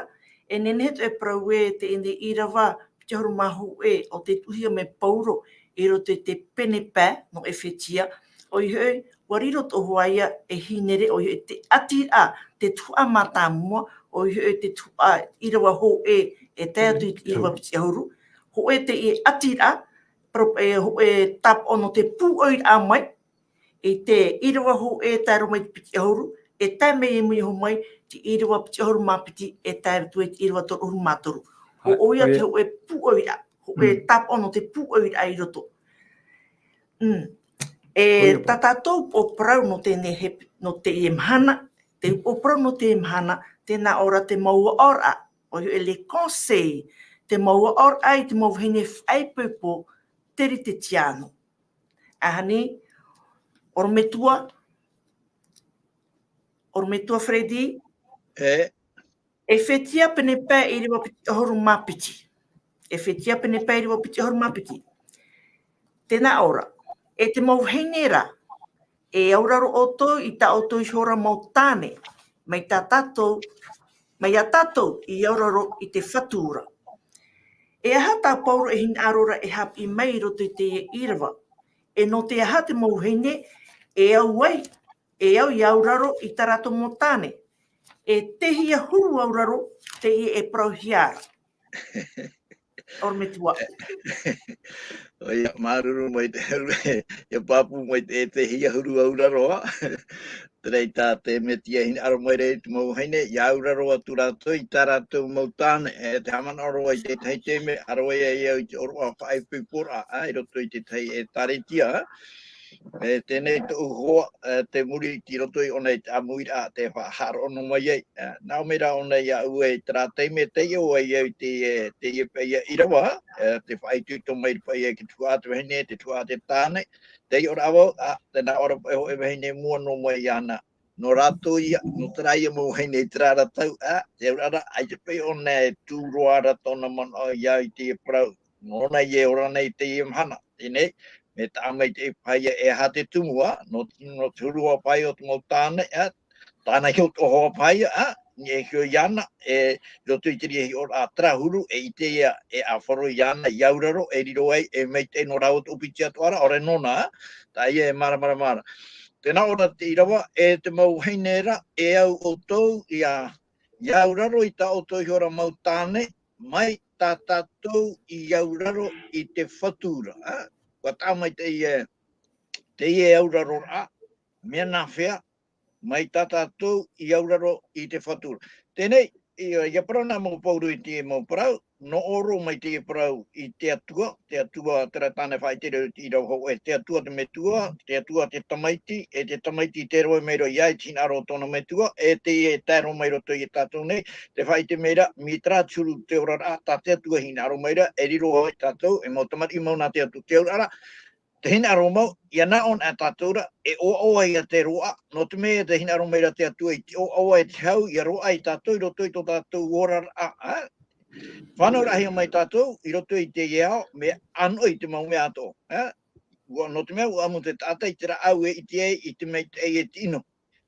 e nehenehe atoʻa e parau ē teie nei ʻīrava piti ʻahuru mā hōʻē o tē tuʻuhia mai e Pauro i roto i te pene pae nō ʻEfetia, ʻoia hoʻi, ʻua riro atoʻa hoʻi ia e hīnere, ʻoia hoʻi te ʻatiraʻa, te tuhaʻa mātāmua, ʻoia hoʻi te tuhaʻa ʻīrava hōʻē e tae atu i te ʻīrava piti ʻahuru, hōʻē teie ʻatiraʻa, pro-, e, hōʻē tāpaʻo nō te pūʻoiraʻa mai, i te ʻīrava hōʻē e tae roa mai i te piti ʻahuru, e tae mai i mua iho mai, te ʻīrava piti ʻahuru mā piti, e tae atu i te ʻīrava toru ʻahuru mā toru. ʻO, ʻoia te hōʻē pūʻoiraʻa, hōʻē tāpaʻo nō te pūʻoiraʻa i roto. Mm. E tā tātou upoʻo parau nō teie, nō teie mahana, te upoʻo parau nō teie mahana, tē nā ʻō ra te mau aʻoraʻa, ʻoia hoʻi les conseils, te mau aʻoraʻa i te mau vahine faʻaipoipo Kerisetiano. ʻAhani, ʻorometua, ʻorometua Freddy. E. ʻEfetia pene pae ʻīrava piti ʻahuru mā piti. ʻEfetia pene pae ʻīrava piti ʻahuru mā piti. Tē nā ʻō ra, e te mau vahine ra, e auraro ʻoutou i tā ʻoutou iho ra mau tāne, mai tā tātou, mai iā tātou i auraro i te fatu ra. E aha tā Pauro e hinaʻaro ra e haʻapiʻi mai i roto i teie ʻīrava? E nō te aha te mau vahine e au ai, e au i auraro i tā rātou mau tāne? E tēhia huru auraro teie e parauhia ra? ʻOrometua. ʻOia, māuruuru maitaʻi, ia pāpū maitaʻi, e tēhia huru auraro, ā? Terā tā Timoti e hinaʻaro mai ra i te mau vahine, ʻia auraro atu rātou i tā rātou mau tāne, e te haʻamanaʻo roa i te tahi taime, ʻaroha ia au i te ʻōroʻa faʻaipoiporaʻa, ā, i roto i te tahi ʻētārētia, ā? E teie nei tōʻu hoa, e, tei muri i roto i ʻōna i te ʻāmuiraʻa, tē faʻahaʻaroʻo noa mai ai. E, nā ʻō mai ra ʻōna iāʻu ē, terā taime tei ʻō ai au i te, e, teie paʻi ʻīrava, e, tē faʻaitoito mai ra paʻi ia te tuhaʻa te vahine, te tuhaʻa te tāne, tei ʻō ra vau, ā, tē nā ʻō ra paʻi hōʻē vahine mua noa mai iāna. Nō rātou ia, nō terā ia mau vahine i terā ra tau, ā, te auraʻa ra, ʻaita paʻi ʻōna e tū roa ra tōna manaʻo iāʻu i teie parau. Nōna e ora nei i teie mahana, teie nei, mea taʻa maitaʻi paʻi ia e aha te tumu, ā, nō, nō te huru ā paʻi o te mau tāne, ā, tāna iho atoʻa hoʻi paʻi ia, ā, e hiʻo iāna, e roto i te reira hiʻoraʻa terā huru, e ʻite ia, e ʻāfaro iāna, i auraro, e riro ai, e maitaʻi nō rāua tōpiti atoʻa ra, ʻaore nōna, ā, tā ia e māramarama ra. Tē nā ʻō ra te ʻīrava, e te mau vahine ra, e au ʻoutou, ʻia, ʻia auraro i tā ʻoutou iho ra mau tāne, mai tā tātou i auraro i te fatu ra, ā? ʻUa taʻa maitaʻi e, teie auraroraʻa, mea nāfea, mai tā tātou i auraro i te fatu ra. Teie nei, ʻia, ʻia parau na mau Pauro i te mau parau, nō ʻō roa mai te parau i te Atua, te Atua, terā tāna e faʻaʻite ra i te ʻīrava hōʻē, te Atua te Metua, te Atua te Tamaiti, e te Tamaiti tē roaʻa mai roa ia i te hinaʻaro o tōna Metua, e teie e tae roa mai roto ia tātou nei, tē faʻaʻite mai ra, mai terā te huru te oraraʻa, tā te Atua e hinaʻaro mai ra, e riro ai tātou, e mau tamariʻi mau nā te Atua, te auraʻa ra, tē hinaʻaro mau, ʻia nā ʻō na tātou ra, e ʻoaʻoa ia te roaʻa, nō te mea tē hinaʻaro mai ra te Atua i te ʻoaʻoa e te hau, ʻia roaʻa ia tātou i roto i tō tātou oraraʻa, ā? Fānauraʻahia mai tātou, i roto i teie ao, mea ʻānoʻi te mau mea atoʻa, ā? ʻUa, nō te mea, ʻua ʻamu te taʻata i te rāʻau e ʻite ai i te maitaʻi e te ʻino.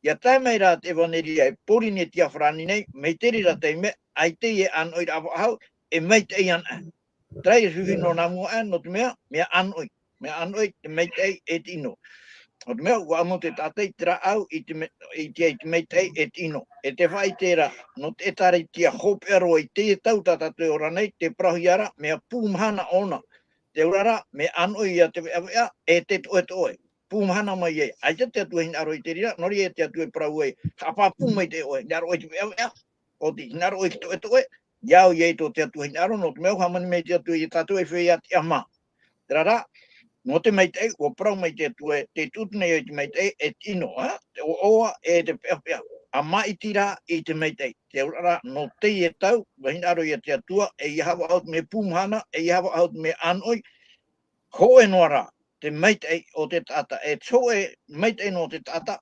ʻIa tae mai rā te ʻevanelia e Porinetia farāni nei, mai te reira taime, ʻaita e ʻānoʻiraʻa faʻahou, e maitaʻi ana. Terā ia e fifi nō nā mua aʻe, nō te mea, mea ʻānoʻi, mea ʻānoʻi, te maitaʻi e te ʻino. Nō te mea, ʻua ʻamu te taʻata i te rāʻau, i te me-, i te, i te maitaʻi e te ʻino. E tē faʻaʻite ra, nō te ʻētārētia hopeʻa roa i teie tau tā tātou e ora nei, tē parauhia ra, mea pū mahana ʻōna. Te auraʻa ra, mea ʻānoʻi ia te veʻaveʻa, e te toʻetoʻe. Pū mahana mai ai. ʻAita te Atua e hinaʻaro i te reira, nō reira te Atua e parau ai, haʻapāpū maitaʻi ʻoe, hinaʻaro ʻoe i te veʻaveʻa, ʻo tē hinaʻaro ʻoe i te toʻetoʻe, ʻia au ia i tō te Atua e hinaʻaro, nō te mea ʻua hāmani mai te Atua ia tātou e feiā te ʻama. Terā rā, nō te maitaʻi, ʻua parau mai te Atua, tē tuʻu nei au i te maitaʻi, e te ʻino, ā, te ʻoaʻoa, e te peʻapeʻa. ʻA māʻiti rā i te maitaʻi. Te auraʻa ra, nō teie tau, ʻua hinaʻaro ia te Atua, ʻeiaha faʻahou te mea pū mahana, ʻeiaha faʻahou te mea ʻānoʻi, hōʻē noa rā, te maitaʻi o te taʻata, e te hōʻē maitaʻi nō te taʻata,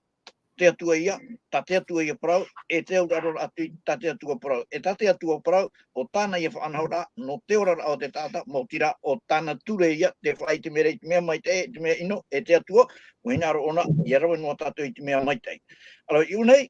te Atua ia, tā te Atua ia parau, e te auraʻa roa atu i tā te Atua parau, e tā te Atua parau, ʻo tāna ia faʻanahoraʻa, nō te oraraʻa o te taʻata, maoti rā, ʻo tāna ture ia, tē faʻaʻite mai ra i te mea maitaʻi, i te mea ʻino, e te Atua, ʻua hinaʻaro ʻōna, ʻia rave noa tātou i te mea maitaʻi. ʻĀreʻa, i ʻō nei,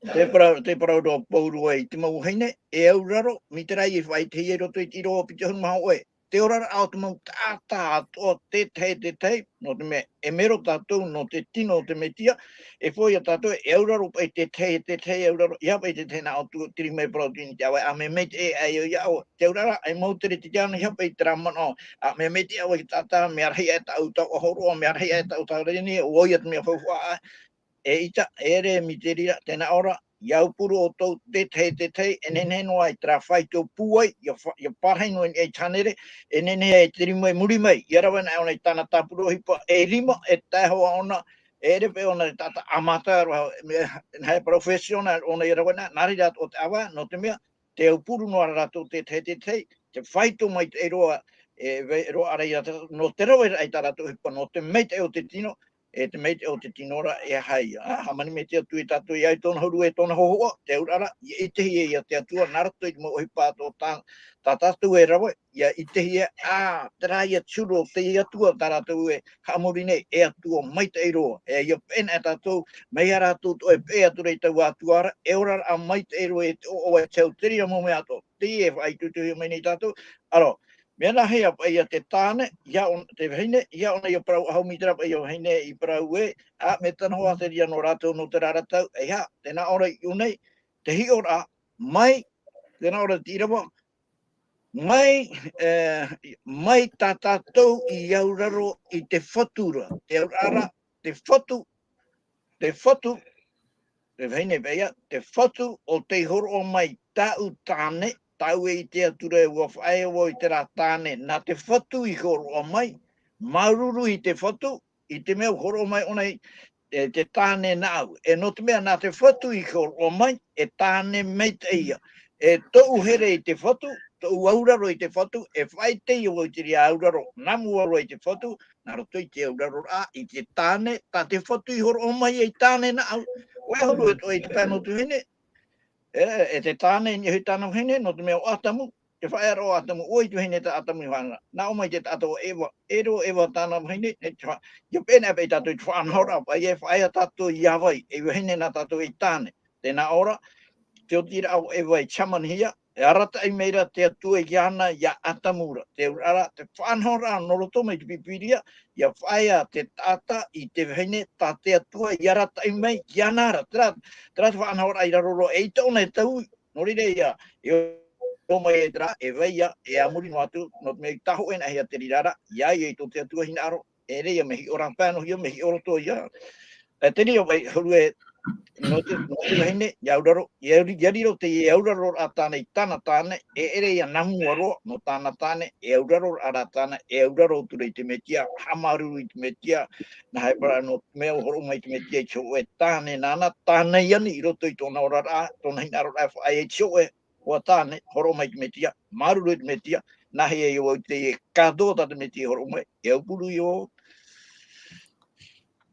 Te parau, te parau roa Pauro e i te mau vahine, e auraro, mai te reira i faʻaʻitehia i roto i te ʻīrava piti ʻahuru mā hōʻē. Te oraraʻa o te mau taʻata atoʻa, tētahi, tētahi, nō te mea, e mero tātou, nō te tino o te Metia, e poʻi ia tātou, e auraro paʻi tētahi, tētahi auraro, ʻeiaha paʻi tētahi nā ʻō atu, te rima e parau atu i niʻa i te ʻāvae, ʻa mea maitaʻi e ʻaʻe ia ʻoe, te auraraʻa, e mau tere te tiano, ʻeiaha paʻi terā manaʻo, ʻa mea maitaʻi ʻoe i te taʻata, mea rahi aʻe tāʻu tau ʻaho roa, mea rahi aʻe tāʻu tau reni, ʻo ia te mea faufaʻa, e ʻita, e ʻere mai te reira, tē nā ʻō ra, ʻia aupuru ʻoutou, tētahi, tētahi, e nehenehe noa i terā faito pūai, ʻia fa-, ʻia pārahi noa i niʻa i te hānere, e nehenehe e te rima i muri mai, ʻia rave ana ʻōna i tāna tāpura ʻohipa, e rima, e tae hoʻi ʻōna, e ʻere paʻi ʻōna i te taʻata ʻamata, roa, mea, nā he professional ʻōna ʻia rave ana, nā reira atoʻa te ʻāvae, nō te mea, tē aupuru noa ra rātou tētahi, tētahi, te faito maitaʻi roa, e, vai roa ra ia, nō te raveraʻa i tā rātou ʻohipa, nō te maitaʻi o te tino, e te maitaʻi o te tino ra, e aha ia. Ā, hāmani mai te Atua ia tātou, ʻeiaha i tōna huru e tōna hōhoʻa, te auraro, ʻia ʻitehia ia te Atua, nā roto i te mau ʻohipa atoʻa tā, tā tātou e rave, ʻia ʻitehia, ā, terā ia te huru o te Atua tā rātou e haʻamori nei, e Atua maitaʻi roa, e ʻia peʻe na e tātou, mai ia rātou tō e peʻe atu ra i taua Atua ra, e oraraʻa maitaʻi roa e te ʻoaʻoa e te hau, te reira mau mea atoʻa, teie e faʻaitoitohia mai nei tātou, aro, mea nāhea paʻi ia te tāne, ʻeiaha ʻōna, te vahine, ʻeiaha ʻōna ʻia parau ʻahu mai terā paʻi ia vahine i parau ē, ā, mea tano hoʻi te reira nō rātou nō terā ra tau, ʻeiaha, tē nā ʻō ra iʻō nei, te hiʻoraʻa, mai, tē nā ʻō ra te ʻīrava, mai, e, mai tā tātou i auraro i te fatu ra, te auraro, te fatu, te fatu, te vahine paʻi ia, te fatu o tei hōroʻa mai tāʻu tāne, tāʻu e ʻite atu ra ē ʻua faʻaea vau i terā tāne, nā te fatu i hōroʻa mai, māuruuru i te fatu, i te mea ʻua hōroʻa mai ʻōna i, e, te tāne nāʻu. E nō te mea nā te fatu i hōroʻa mai, e tāne maitaʻi ia. E tōʻu here i te fatu, tōʻu auraro i te fatu, e faʻaʻite ia vau i te reira auraro, nā mua roa i te fatu, nā roto i te auraroraʻa, i te tāne, tā te fatu i hōroʻa mai ai tāne nāʻu. ʻOia hoʻi e toʻa i te pae nō te vahine, e, e te tāne i niʻa hoʻi tāna vahine, nō te mea ʻo Atamu, te faʻaearaʻa o Atamu, ʻo vai te vahine tā Atamu i faʻanaho ra. Nā ʻō mai te taʻata ʻo Eva, ʻeʻere ʻo Eva tāna vahine, e te fa-, ʻia peʻe na paʻi tātou i te faʻanahoraʻa, paʻi e faʻaea tātou i ʻāvae, e vahine nā tātou e tāne. Tē nā ʻō ra, te otiraʻa o Eva i shamanihia, e arataʻi mai ra te Atua iāna, iā Atamu ra. Te auraʻa, te faʻanahoraʻa nō roto mai te Pīpīria, ʻia faʻaea te taʻata i te vahine, tā te Atua i arataʻi mai iāna ra. Terā, terā te faʻanahoraʻa i raro roa, eʻita ʻōna e taui, nō reira ia, e ō mai e terā, e vai ia, e a muri noa atu, nō te mea i tāhōʻē nahea te reira ra, ʻia ʻia i tō te Atua hinaʻaro, e ʻere ia mea hiʻo rāpae noa hia, mea hiʻo roto ia. E te reira vai, huru e, nō te, nō te vahine, ʻia auraro, ʻia ri-, ʻia riro te, ʻia auraroraʻa tāna i tāna tāne, e ʻere ia nā mua roa, nō tāna tāne, e auraroraʻa rā tāna, e auraro atu ra i te Metia, haʻamāuruuru i te Metia, nā hea parau nō te mea ʻua hōroʻa mai te Metia i te hōʻē tāne nāna, tāne ani i roto i tōna oraraʻa, tōna hinaʻaroraʻa e faʻaea i te hōʻē, ʻua tāne, hōroʻa mai te Metia, māuruuru i te Metia, nāhea ia vau te kado tā te Metia i hōroʻa mai, e aupuru ia vau.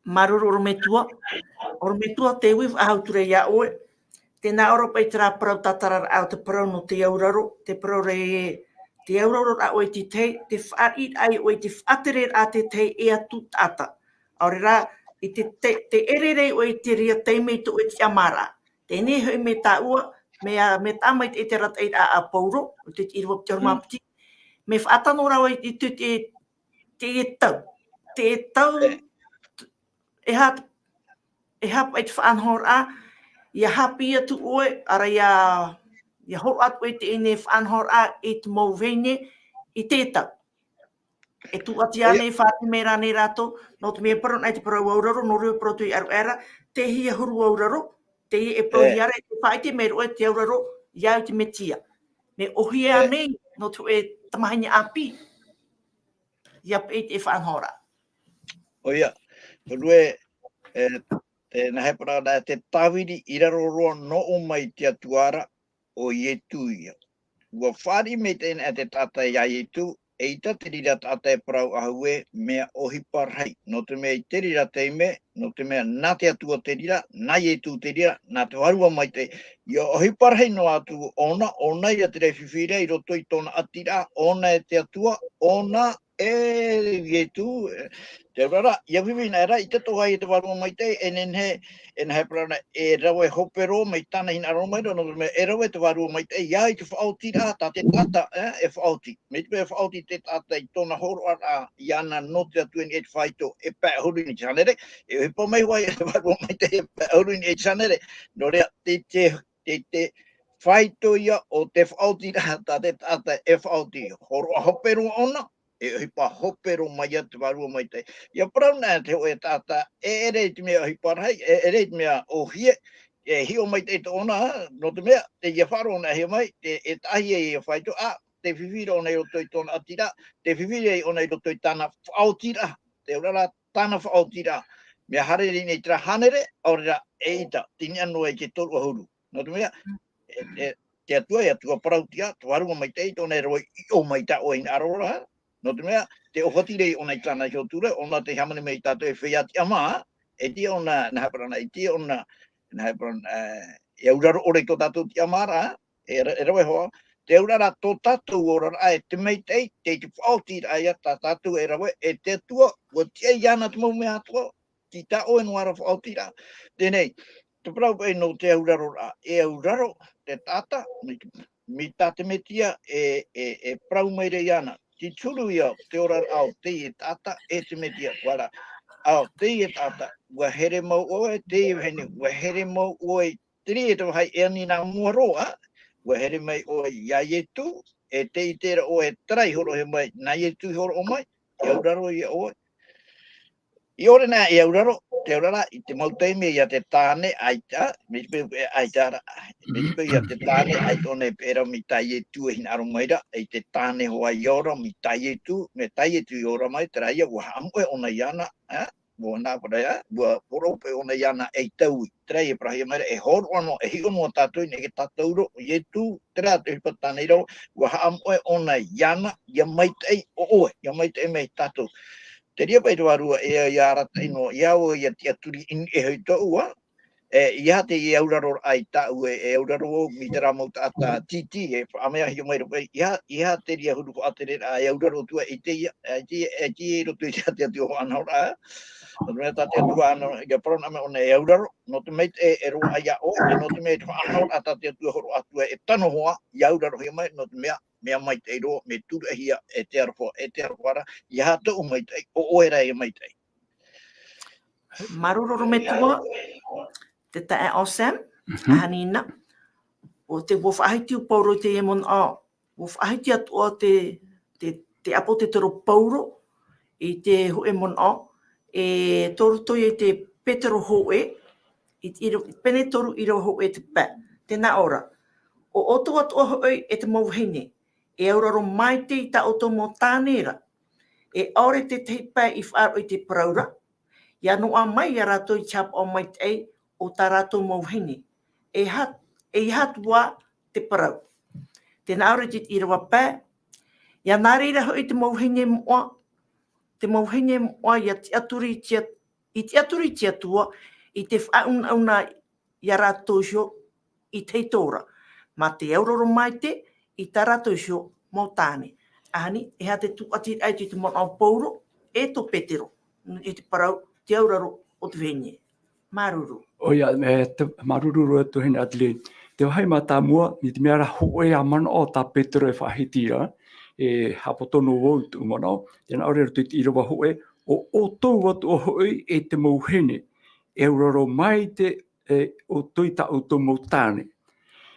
Māuruuru ʻorometua, ʻorometua te ui faʻahou atu ra iā ʻoe, tē nā ʻō ra paʻi terā parau tātararaʻa o te parau nō te auraro, te parau ra ē, te auraroraʻa ʻoe i te tahi, te fāriʻiraʻa ʻoe i te faʻatereraʻa te tahi e atu taʻata. ʻAore rā, i te, te, te ʻere ra ʻoe i te reira taime i tō ʻoe tiʻamāraʻa. Teie nei hoʻi mea tāʻua, mea, mea tāmaitaʻi te arataʻiraʻa a Pauro, o te, te ʻīrava piti ʻahuru mā piti. Mea faʻatano ra vau i te, te, te tau. Te tau, e aha, e aha paʻi te faʻanahoraʻa, ʻia haʻapiʻi atu ʻoe, ʻaore rā ʻia, ʻia hōroʻa atu ʻoe i teie nei faʻanahoraʻa i te mau vahine i te tau. E tūʻati ānei, fāriʻi mai rānei rātou, nō te mea parau nei te parau auraro, nō reira parau atu i ʻaruʻe ra, teie huru auraro, teie e parau ia ra, e te faʻaʻite mai roa te auraro, ʻia au i te Metia. Mea ʻōhie ānei, nō te hōʻē tamahine ʻāpī, ʻia peʻe i te faʻanahoraʻa. ʻOia, huru e, e, e, nā hea parau ra, te tāviri i raro roa nō ʻō mai te Atua ra, ʻo Ietu ia. ʻUa fāriʻi mai teie nei te taʻata iā Ietu, eʻita te reira taʻata e parau ʻahu ē, mea ʻohipa rahi. Nō te mea i te reira taime, nō te mea nā te Atua te reira, nā Ietu te reira, nā te Vārua Maitaʻi. ʻIa ʻohipa rahi noa atu ʻōna, ʻōna ia te reira fifi ra i roto i tōna ʻati ra, ʻōna e te Atua, ʻōna E Ietu, e, te auraro, ʻia vivinaʻi ra, ʻite atoʻa hoʻi e te Vārua Maitaʻi, e nehenehe, e nehenehe e parau na, e rave hope roa mai tāna hinaʻaro mai ra, nō te mea, e rave te Vārua Maitaʻi, ʻia ʻite i te faʻaotiraʻa tā te taʻata, e, e faʻaoti. Mai te mea e faʻaoti te taʻata i tōna hōroʻaraʻa, iāna nō te Atua i niʻa i te faito, e pae ʻahuru i niʻa i te hānere, e ʻohipa mai hoʻi e te Vārua Maitaʻi, e pae ʻahuru i niʻa i te hānere, nō reira, te, te, te, te faito ïa o te faʻaotiraʻa tā te taʻata e faʻaoti. Hōroʻa hope roa ʻōna, e ʻohipa hope roa mai ïa te Vārua Maitaʻi. ʻIa parau na te hōʻē taʻata, e ʻere i te mea ʻohipa rahi, e ʻere i te mea ʻōhie, e hiʻo maitaʻi tōna, nō te mea, teie faʻaroʻo na e hiʻo mai, te, e tahi e ia faito, ā, te fifi ra ʻōna i roto i tōna ʻātiraʻa, te fifi ra ʻōna i roto i tāna faʻaotiraʻa, te auraro tāna faʻaotiraʻa. Mea haere nei i terā hānere, ʻaore rā, eʻita, tei niʻa noa i te toru ʻahuru. Nō te mea, e, e, te Atua, e Atua parauʻtiʻa, te Vārua Maitaʻi, tōna e rave ʻiʻo mai i tā ʻoe hinaʻaro ra, nō te mea, te ʻōfatiraʻa ʻōna i tāna iho ture, ʻōna tei hāmani mai ia tātou e feiā tiʻamā, e ʻaita ʻōna, nehenehe e parau na, e ʻaita ʻōna, nehenehe e parau na, e, e auraro ʻore i tō tātou tiʻamāraʻa, e ra-, e rave hoʻi, te auraro tō tātou oraraʻa e te maitaʻi, tei te faʻaotiraʻa ïa tā tātou e rave, e te Atua, ʻua tiʻa iāna te mau mea atoʻa, tei tā ʻoe noa ra faʻaotiraʻa. Teie nei, te parau paʻi nō te auraroraʻa, e auraro te taʻata, mai, mai tā te Mesia e, e, e parau mai ra iāna. Te huru ïa o te oraraʻa o teie taʻata e te Mesia, ʻua ra, ā, o teie taʻata, ʻua here mau ʻoe, teie vahine, ʻua here mau ʻoe i te reira e te vāhi e ani nā mua roa, ʻua here mai ʻoe iā Ietu, e tē ʻite ra ʻoe terā i hōroʻahia mai, nā Ietu i hōroʻa mai, e auraro ïa ʻoe. ʻIa ʻore na e auraro, te auraro i te mau taime ïa te tāne ʻaita, mai te peu e ʻaita ra, mai te peu ïa te tāne ʻaita ʻōna e peʻe ra mai tā Ietu e hinaʻaro mai ra, i te tāne hoʻi ʻia ora mai tā Ietu, mai tā Ietu i ora mai, terā ïa ʻua haʻamoʻe ʻōna iāna, ā, ʻua nā parau ïa, ʻua hōroʻa paʻi ʻōna iāna ei taui, terā ïa e parauhia mai ra, e hōroʻa noa, e hiʻo noa tātou i niʻa i te tātauro, Ietu, terā te ʻohipa tāna i rave, ʻua haʻamoʻe ʻōna iāna, ʻia maitaʻi ʻo ʻoe, ʻia maitaʻi mai tātou. Te reira paʻi te Vārua, e, ʻia arataʻi noa, ʻia au ʻia tiʻaturi i niʻa iho i tōʻu, ā, e, ʻeiaha te, e auraro ai tāʻu e, e auraro au mai terā mau taʻata tītī, e faʻaʻamu ā hiʻo mai ra paʻi, ʻeiaha, ʻeiaha te reira huru faʻatereraʻa, e auraro atu ā i te ia, e, te, e, te i roto i te, te Atua faʻanahoraʻa, nō te mea tā te Atua ana, ʻia parau na mai ʻōna e auraro, nō te mea e, e roaʻa iā ʻoe, e nō te mea e te faʻanahoraʻa tā te Atua hōroʻa atu ā, e tano hoʻi, ʻia aurarohia mai, nō te mea, mea maitaʻi roa, mea tūruʻahia e te aroha, e te aroha ra, ʻeiaha tōʻu maitaʻi, ʻo ʻoe rā e maitaʻi. Māuruuru ʻorometua, te taeaʻe Sam, Mhm. ʻahani na. ʻO te, ʻua faʻahiti ʻo Pauro i teie manaʻo, ʻua faʻahiti atoʻa te, te, te ʻāpōsetolo Pauro i te hōʻē manaʻo, e tō roto i te Petero hōʻē, i te ʻīra-, pene toru ʻīrava hōʻē te pae. Tē nā ʻō ra, ʻo ʻoutou atoʻa hoʻi e te mau vahine, e auraro maitaʻi i tā ʻoutou mau tāne ra, e ʻaore te tahi pae i faʻaroʻo i te parau ra, ʻia noaʻa mai ia rātou i te haʻapaʻo maitaʻi o tā rātou mau vahine. E ha-, ʻeiaha atu ā te parau. Tē nā ʻō ra te ʻīrava pae, ʻia nā reira hoʻi te mau vahine moʻa, te mau vahine moʻa ʻia tiʻaturi i te At-, ʻia tiʻaturi i te Atua, i te faʻaunauna ia rātou iho i te ora. Mā te auraro maitaʻi i tā rātou iho mau tāne. ʻAhani, e aha te tūʻatiraʻa i te manaʻo o Pauro, e tō Petero, i te parau, te auraro o te vahine. Māuruuru. ʻOia, e, te, māuruuru roa tuahine Adeline. Te vāhi mātāmua, i te mea ra hōʻē ā manaʻo tā Petero e faʻahiti ra, e haʻapoto noa vau i tōʻu manaʻo, tē nā ʻō ra i roto i te ʻīrava hōʻē, ʻo ʻoutou atoʻa hoʻi e te mau vahine, e auraro maitaʻi e, ʻoutou i tā ʻoutou mau tāne.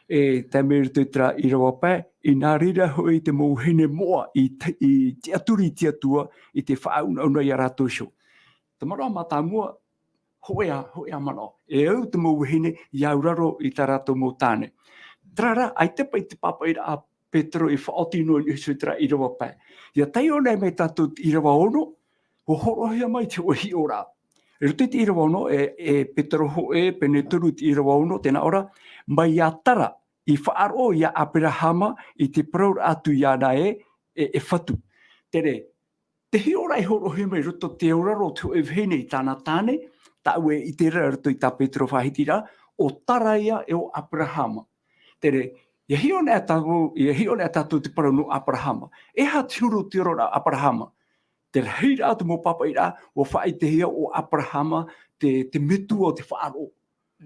E, tae mai i roto i terā ʻīrava pae, ʻia nā reira hoʻi te mau vahine moʻa i te, i tiʻaturi i te Atua, i te faʻaunauna ia rātou iho. Te manaʻo mātāmua, hōʻē ā, hōʻē ā manaʻo. E au te mau vahine, ʻia auraro i tā rātou mau tāne. Terā rā, ʻaita paʻi te pāpaʻiraʻa a Petero i faʻaoti noa i niʻa iho i terā ʻīrava pae. ʻIa taiʻo anaʻe mai tātou i te ʻīrava ono, ʻua hōroʻahia mai te hōʻē hiʻoraʻa. I roto i te ʻīrava ono, e, e Petero hōʻē, pene toru i te ʻīrava ono, tē nā ʻō ra, mai iā Tara, i faʻaroʻo iā ʻAperahama, i te parauraʻa atu iāna ē, e, e fatu. Terā, te hiʻoraʻa i hōroʻahia mai i roto i te auraro o te hōʻē vahine i tāna tāne, tāʻu e ʻite ra i roto i tā Petero faʻahiti ra, ʻo Tara ïa e ʻo ʻAperahama. Terā, ʻia hiʻo anaʻe tātou, ʻia hiʻo anaʻe tātou te parau nō ʻAperahama. E aha te huru o te oraraʻa o ʻAperahama? Te rahiraʻa o te mau pāpaʻiraʻa, ʻua faʻaʻitehia ʻo Aperahama te, te metua o te faʻaroʻo.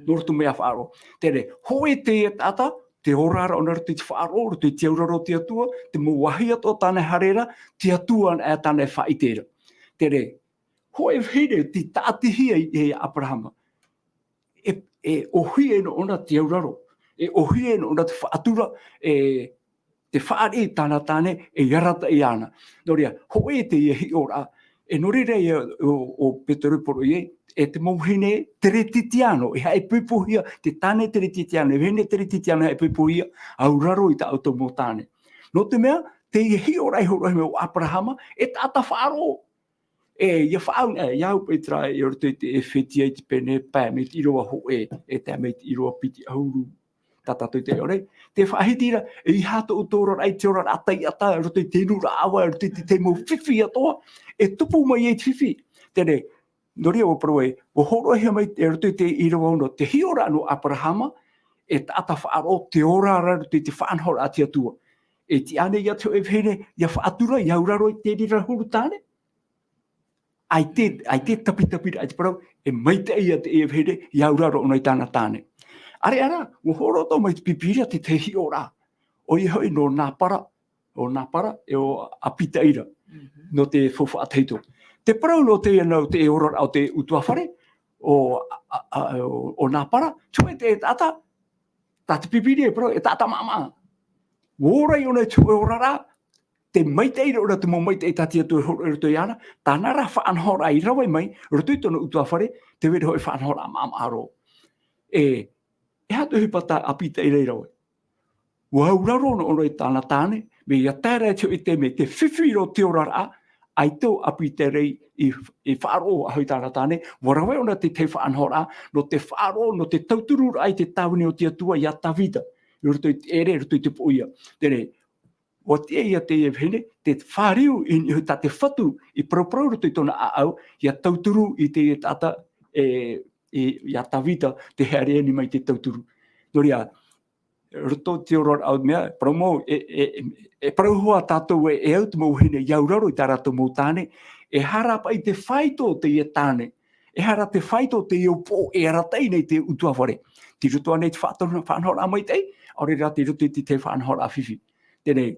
Nō roto mai iā faʻaroʻo. Terā, hōʻē teie taʻata, tē ora ra ʻōna i roto i te faʻaroʻo, i roto i te auraro o te Atua, te mau vāhi atoʻa tāna e haere ra, te Atua anaʻe tāna e faʻaʻite ra. Terā, hōʻē vahine tei tāʻatihia i, e Aperahama. E, e ʻōhie noa ʻōna te auraro, e ʻōhie noa ʻōna te faʻatura, e te fāriʻi i tāna tāne e arataʻi iāna. Nō reira, hōʻē teie hiʻoraʻa, e nō reira ia ʻo, ʻo Peteru e poroʻi ai, e te mau vahine Keretitiano, e haʻaipoipohia, te tāne Keretitiano, e vahine Keretitiano e haʻaipoipohia, auraro i tā ʻoutou mau tāne. Nō te mea, teie hiʻoraʻa i hōroʻahia mai ʻo Aperahama, e taʻata faʻaroʻo. E, ʻia faʻaau, e, ʻia au paʻi terā, e, i roto i te Efetia i te pene pae, mai te ʻīrava hōʻē, e tae mai te ʻīrava piti ʻahuru, tā tātou i te ʻore. Te faʻahiti ra, e ʻeiaha tō ʻoutou oraraʻa i te oraraʻa taiʻata, i roto i te inuraʻa ʻava, i roto i te, te mau fifi atoʻa, e tupu mai ai te fifi. Terā, nō reira ʻua parau ai, ʻua hōroʻahia mai, i roto i te ʻīrava ono, te hiʻoraʻa nō Aperahama, e taʻata faʻaroʻo, tē ora ra i roto i te faʻanahoraʻa a te Atua. E tiʻa ānei ia te hōʻē vahine, ʻia faʻatura, ʻia auraro i te reira huru tāne? ʻAita, ʻaita e tapitapiraʻa i te parau, e maitaʻi ia teie vahine, ʻia auraro ʻōna i tāna tāne. ʻĀreʻa rā, ʻua hōroʻa atoʻa mai te Pīpīria te tahi hiʻoraʻa. ʻOia hoʻi nō Napara, ʻo Napara, e ʻo Apitaira. Mhm. Nō te faufaʻa tahito. Te parau nō teie nau te oraraʻa o te ʻutuāfare, ʻo, a, a, a, ʻo, ʻo Napara, te hōʻē taʻata, tā te Pīpīria e parau, e taʻata maʻamaʻa. ʻUa ora ʻōna i te hōʻē oraraʻa, tē maitaʻi ra ʻōna te mau maitaʻi tā te Atua i hōroʻa i roto iāna, tāna rā faʻanahoraʻa i rave mai, i roto i tōna ʻutuāfare, tē vai ra hōʻē faʻanahoraʻa maʻamaʻa roa. E, e aha te ʻohipa tā Apitaira i rave? ʻUa auraro noa ʻōna i tāna tāne, mea ʻia tae ra i te hōʻē taime, tē fifi ra te oraraʻa, ʻaita ʻo Apitaira i, i faʻaroʻo hoʻi i tāna tāne, ʻua rave ʻōna i te tahi faʻanahoraʻa, nō te faʻaroʻo, nō te tautururaʻa i te tāvini o te Atua iā Tavita, i roto i te ʻere, i roto i te poʻia. Terā, ʻua tiʻa ia teie vahine, tē fāriu i niʻa iho i tā te Fatu i paraparau i roto i tōna ʻāʻau, ʻia tauturu i teie taʻata, e, i, iā Tavita, tē haere anaʻe mai te tauturu. Nō reira, roto i te oraraʻa o te mea, parau mau, e, e, e, e parau hoʻi tātou e, e au te mau vahine ʻia auraro i tā rātou mau tāne, e aha rā paʻi te faito o teie tāne, e aha rā te faito o teie upoʻo e arataʻi nei i te ʻutuāfare. Tei roto ānei i te faʻanaho-, faʻanahoraʻa maitaʻi, ʻaore rā tei roto i te, te faʻanahoraʻa fifi. Terā,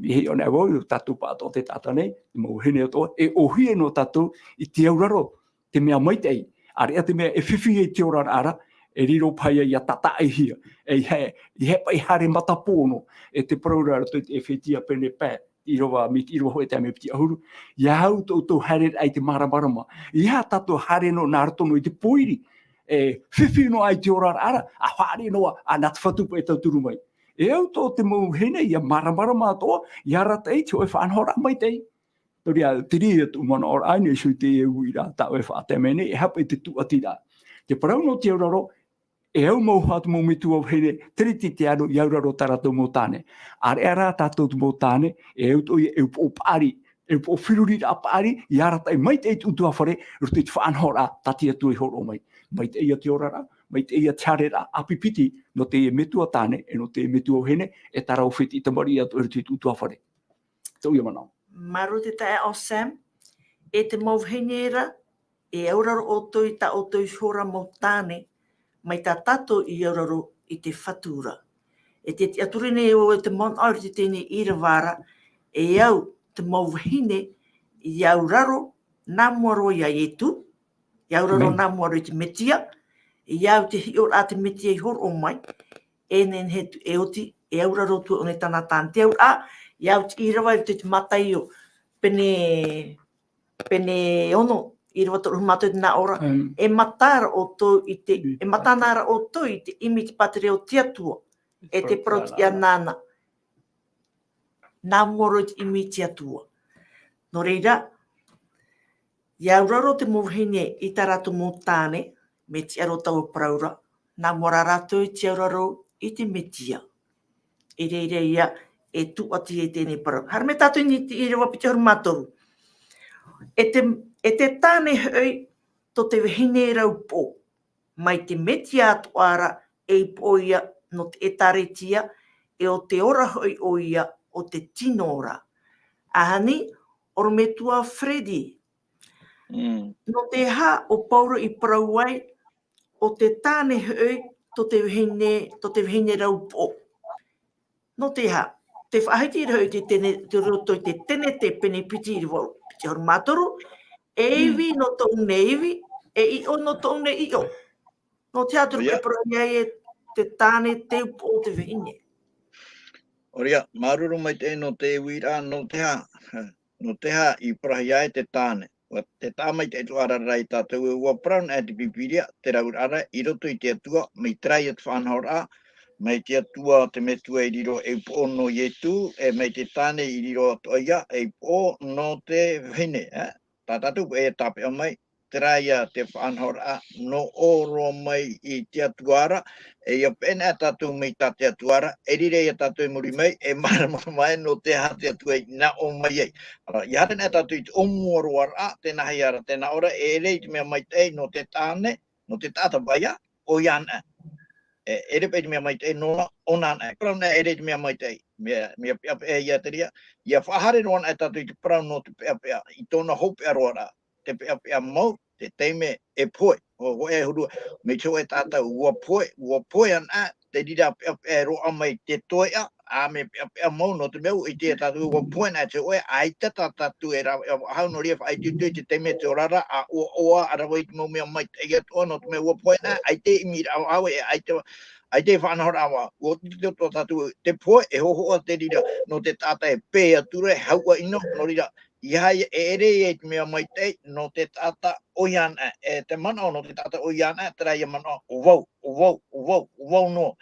e hiʻo anaʻe vau, tātou pāʻatoʻa te taʻata nei, te mau vahine atoʻa, e ʻōhie noa tātou i te auraro, te mea maitaʻi, ʻāreʻa te mea e fifi ai te oraraʻa ra, e riro paha ia ʻia tātaʻihia, e ʻeiaha, ʻeiaha paʻi haere matapō noa, e te parau ra i roto i te Efetia pene pae, ʻīrava, mai te ʻīrava hōʻē tae mai piti ʻahuru, ʻia au tō ʻoutou haereraʻa i te māramarama, ʻeiaha tātou haere noa nā roto noa i te pōiri, e fifi noa ai te oraraʻa ra, ʻa haere noa, ʻa nā te Fatu paʻi e tauturu mai. E au tō te mau vahine ʻia māramarama atoʻa, ʻia arataʻi i te hōʻē faʻanahoraʻa maitaʻi. Nō reira, terā ia tōʻu manaʻoraʻa i niʻa iho i teie uiraʻa tāʻu e faʻatae mai nei, e aha paʻi te tūʻatiraʻa. Te parau nō te auraro, e au mau hoʻi te mau metua vahine Keretitiano ʻia auraro tā rātou mau tāne. ʻĀreʻa rā tātou te mau tāne, e au atoʻa ia e upoʻo paʻari, e upoʻo feruriraʻa paʻari, ʻia arataʻi maitaʻi i te ʻutuāfare, i roto i te faʻanahoraʻa tā te Atua i hōroʻa mai. Maitaʻi ia te oraraʻa, maitaʻi ia te haereraʻa ʻāpipiti, nō teie metua tāne, e nō teie metua vahine, e terā ʻoe fētiʻi tamariʻi atoʻa i roto i te ʻutuāfare. Tōʻu ia manaʻo. Māuruuru te taeaʻe Sam, e te mau vahine ra, e auraro ʻoutou i tā ʻoutou iho ra mau tāne, mai tā tātou i auraro i te Fatu ra. E te tiʻaturi nei au e te manaʻo i te tahi ʻīrava ra, e au te mau vahine ʻia auraro nā mua roa iā Ietu, ʻia auraro Amen. Nā mua roa i te Metia, ʻia au te hiʻoraʻa te Metia i hōroʻa mai, e nehenehe atu e oti, e auraro atu ʻōna i tāna tāne. Te auraʻa, ʻia au te ʻīrava i roto i te Mataio, pene, pene ono, ʻīrava toru ʻahuru mā toru i te nā ʻō ra. Amen. E mata ra ʻoutou i te, e mata nā ra ʻoutou i te ʻimi i te pātireia o te Atua, e te parau-tiʻa nāna. Nā mua roa i te ʻimi i te Atua. Nō reira, ʻia auraro te mau vahine i tā rātou mau tāne, mai te aro taua parau ra, nā mua rā rātou i te auraro i te Metia. I reira ia e tūʻati ai teie parau. Haere mai tātou i te ʻīrava piti ʻahuru mā toru. E te, e te tāne hoʻi, tō te vahine ra upoʻo, mai te Metia atoʻa ra e upoʻo ia nō te ʻĒtārētia, e ʻo te ora hoʻi ʻoia o te tino ora. ʻAhani, ʻorometua Freddy. Mm. Nō te aha ʻo Pauro i parau ai, ʻo te tāne hoʻi, tō te vahine, tō te vahine raupoʻo. Nō te aha, te faʻahiti ra hoʻi te tene, te roto i te Tenete pene piti i te vaʻu, piti ʻahuru mā toru, e Mm. ivi nō tōʻu nei ivi, e ʻiʻo nō tōʻu nei ʻiʻo. Nō te aha te ʻOia. Rupe parau ai e te tāne, te upoʻo, te vahine. ʻOia, māuruuru maitaʻi nō te uiraʻa, nō te aha, nō te aha i parauhia ai te tāne. ʻUa, te taʻa maitaʻi atoʻa ra ia tātou e ʻua parau na e te Pīpīria, te auraʻa i roto i te Atua, mai terā ia te faʻanahoraʻa, mai te Atua te Metua i riro ei upoʻo nō Ietu, e mai te tāne i riro atoʻa ia ei upoʻo nō te vahine, e? Tā tātou e tāpeʻa mai, terā ia te faʻanahoraʻa, nō ʻō roa mai i te Atua ra, e ʻia peʻe na tātou mai tā te Atua ra, e riro ia tātou i muri mai, e māramarama mai nō te aha te Atua i nā ʻō mai ai. Ara, ʻia haere na tātou i te ʻōmuaraʻa, tēnā hia ra, tēnā ʻō ra, e ʻere i te mea maitaʻi nō te tāne, nō te taʻata paʻi, ʻoia na. E, e ʻere paʻi i te mea maitaʻi nōna, ʻōna na, e parau na e ʻere i te mea maitaʻi. Mea, mea peʻapeʻa ia te reira, ʻia faʻahaere roa na tātou i te parau nō te peʻapeʻa, i tōna hopeʻa roa ra. Te peʻapeʻa mau, te taime e pohe, ʻo, ʻo e huru, mai te hōʻē tātou, ʻua pohe, ʻua pohe ana, te reira peʻapeʻa e roaʻa mai te toeʻa, ā, mea peʻapeʻa mau, nō te mea, ʻua ʻite tātou, ʻua pohe na te hōʻē, ʻaita tā tātou e rave, e faʻahou nō reira faʻaitoito i te taime te ora ra, ʻa ʻoaʻoa, ʻa rave i te mau mea maitaʻi atoʻa, nō te mea ʻua pohe na, ʻaita e ʻimiraʻa faʻahou, e ʻaita, ʻaita e faʻanahoraʻa faʻahou, ʻua ʻite atoʻa tātou, te pohe, e hōhoʻa te reira, nō te taʻata e pē atu ra, e hauʻa ʻino, nō reira, ʻeiaha e ʻere ia i te mea maitaʻi, nō te taʻata ʻoia na, e te manaʻo nō te taʻata ʻoia na, terā ia manaʻo, ʻo vau, ʻo vau, ʻo vau, ʻo vau noa.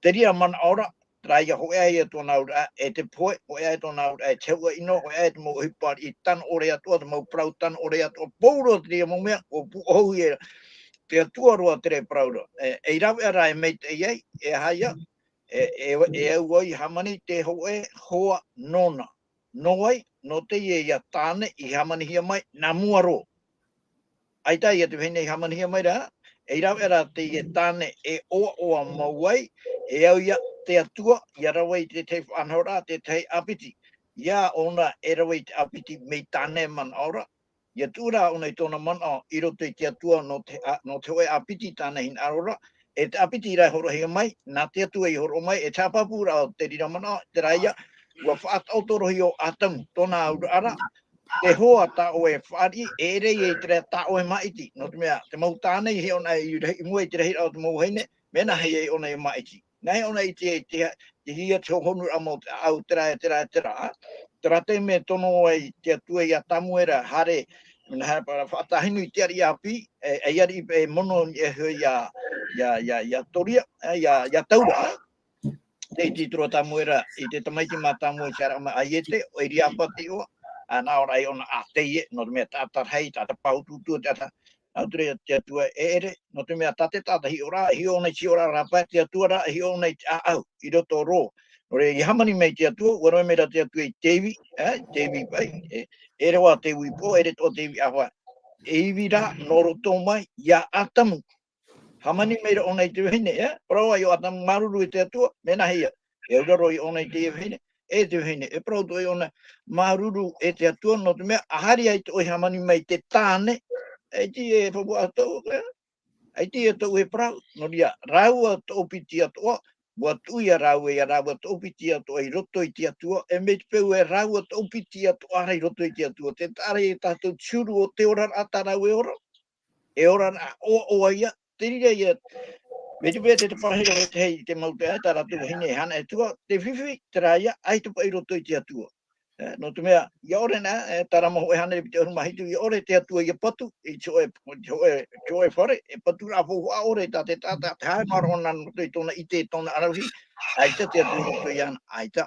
Te reira manaʻo ra, terā ia hōʻē ia tōna auraʻa, e te pohe, hōʻē ia tōna auraʻa, e te hauʻa ʻino, hōʻē ia te mau ʻohipa i tano ʻore atoʻa, te mau parau tano ʻore atoʻa, pauroa te reira mau mea, ʻua pūʻohu ia, te Atua roa te reira parau ra. E, e rave ra e maitaʻi ai, e aha ia, e, e, e au ai hāmani te hōʻē hoa nōna. Nō vai, nō teie ia tāne i hāmanihia mai, nā mua roa. ʻAita ia te vahine i hāmanihia mai ra, e rave ra teie tāne e ʻoaʻoa mau ai, e au ia te Atua, ʻia rave i te tahi faʻanahoraʻa, te tahi ʻāpiti. ʻIa ʻōna e rave i te ʻāpiti mai tāna manaʻo ra, ʻia tuʻu ra ʻōna i tōna manaʻo i roto i te Atua nō te, ā, nō te hōʻē ʻāpiti tāna hinaʻaro ra, e te ʻāpiti ra e hōroʻahia mai, nā te Atua i hōroʻa mai, e te haʻapāpūraʻa o te reira manaʻo, terā ia, ʻua faʻataʻoto roa ʻo Atamu, tōna auraʻa ra, te hoa tā ʻoe e fāriʻi, e ʻere ia i terā tā ʻoe e māʻiti, nō te mea, te mau tāne i hiʻo na i rahi, i mua i te rahiraʻa o te mau vahine, mea nāhea ʻōna e māʻiti. Nāhea ʻōna i te, te, te hia te hohonuraʻa mau te ʻāʻau, terā, terā, terā. Terā taime e tono ai te Atua ia Tamuera, haere, nā, haere parau faʻatāhinu i te ariʻi ʻāpī, e, e ariʻi e mono e hoi ia, ia, ia, ia Toria, e, ia, ia Taura. Tei tītoro Tamuera, i te tamaiti mā Tamuera i te araʻa mai ʻAiete, ʻo Eriapa te iʻoa, ā, nā ʻō ra ʻōna ā teie, nō te mea taʻata rahi, taʻata pāutuutu, taʻata, ā, ture te Atua e ʻere, nō te mea tā te taʻata hiʻo ra, hiʻo ʻōna i te hiʻoraʻa rāpae, te Atua rā, hiʻo ʻōna i te ʻāʻau, i roto roa. Nō reira, i hāmani mai te Atua, ʻua rave mai ra te Atua i te ivi, ē, i te ivi paʻi, e, ʻere hoʻi te ivi upoʻo, ʻere atoʻa te ivi ʻāvae. E ivi rā, nō roto mai, ia Atamu. Hāmani mai ra ʻōna i te vahine, ē, parau ai ʻo Atamu, māuruuru e te Atua, mea nāhea, e auraro ʻōna i te vahine, e te vahine, e parau atoʻa ʻōna, māuruuru e te Atua, nō te mea, ʻa haere ai te ʻoe hāmani mai te tāne, e te e papu atoʻa, ē, ʻaita ia tōʻu e parau, nō reira, rāua toʻopiti atoʻa, ʻua tuʻu ia rāua, ia rāua toʻopiti atoʻa i roto i te Atua, e mai te peu ē rāua toʻopiti atoʻa ra i roto i te Atua, te taʻa ra ia tātou te huru o te oraraʻa tā rāua e ora, e oraraʻa ʻoaʻoa ia, te reira ia, mai te peu ē te, te parahira o te hei, te mau te, tā rātou vahine e hana e tua, te fifi, terā ia, ʻaita paʻi i roto i te Atua. Ē, nō te mea, ʻia ʻore na, ē, Tārama hōʻē hānere piti ʻahuru mā hitu, ʻia ʻore te Atua ʻia patu, i te hōʻē, te hōʻē, te hōʻē fare, e paturaʻa faufaʻa ʻore tā te taʻata, te haere mā roa nā roto i tōna ʻite, tōna ʻaravihi, ʻaita te Atua i roto iāna, ʻaita,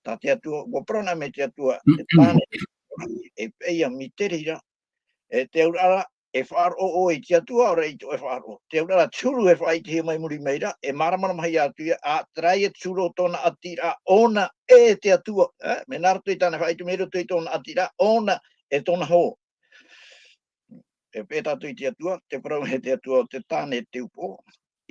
tā te Atua, ʻua parau na mai te Atua, te tāne, e, e ia mea te reira, e te auraʻa, e faʻaroʻo ʻoe i te Atua, ʻaore i tō ʻoe faʻaroʻo. Te auraʻa te huru e faʻaʻitehia mai muri mai ra, e māramarama hia atu ia, ā, terā ia te huru o tōna ʻatiraʻa, ʻōna e te Atua, ē? Mea nā roto i tāna faʻaʻite mai roto i tōna ʻatiraʻa, ʻōna e tōna hoa. E peʻe tātou i te Atua, te parau e te Atua, te tāne te upoʻo.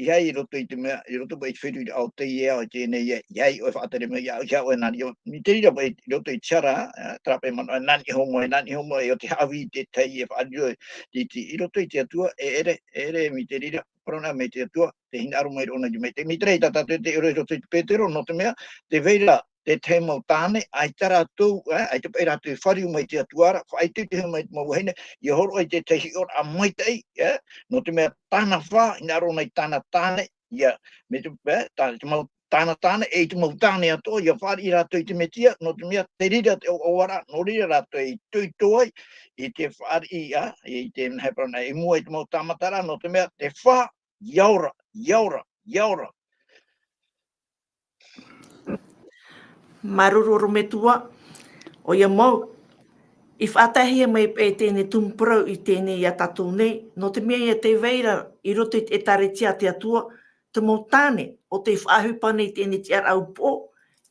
ʻeiaha i roto i te mea, i roto paʻi i te feruriraʻa o teie ao i teie nei, ʻeiaha ʻoe e faʻatere mai, ʻeiaha, ʻeiaha ʻoe e nā niʻa, mai te reira paʻi i roto i te hara, ā, terā paʻi manaʻo, e nā niʻa hoʻi mai, nā niʻa hoʻi mai, ʻo te haʻavī i te tahi e faʻariro, i te, i roto i te Atua, e ʻere, e ʻere mai te reira, parau na mai te Atua, tē hinaʻaro mai ra ʻōna i te maitaʻi. Mai te reira tā tātou te ʻore i roto i te Petero, nō te mea, tē vai ra te tahi mau tāne, ʻaita rātou, ā, ʻaita paʻi rātou e fāriu mai te Atua ra, faʻaitoito mai te mau vahine, ʻia hōroʻa i te tahi hiʻoraʻa maitaʻi, ā, nō te mea tāna fā, hinaʻaro ʻōna i tāna tāne, ʻia, mai te, ā, tā, te mau, tāna tāne, e i te mau tāne atoʻa, ʻia fāriʻi rātou i te Mesia, nō te mea, te reira te ʻoaʻoaraʻa, nō reira rātou e itoito ai, i te fāriʻi, ā, i te, nā, e parau na, i mua i te mau tāmataraʻa, nō te mea, te fā, ʻia ora, ʻia ora, ʻia ora. Māuruuru ʻorometua, ʻoia mau, i faʻataehia mai paʻi teie nei tumu parau i teie nei ia tātou nei, nō te mea ïa tē vai ra i roto i te ʻĒtārētia a te Atua, te mau tāne, ʻo tē faʻaʻohipa nei i teie nei tiʻaraʻa upoʻo,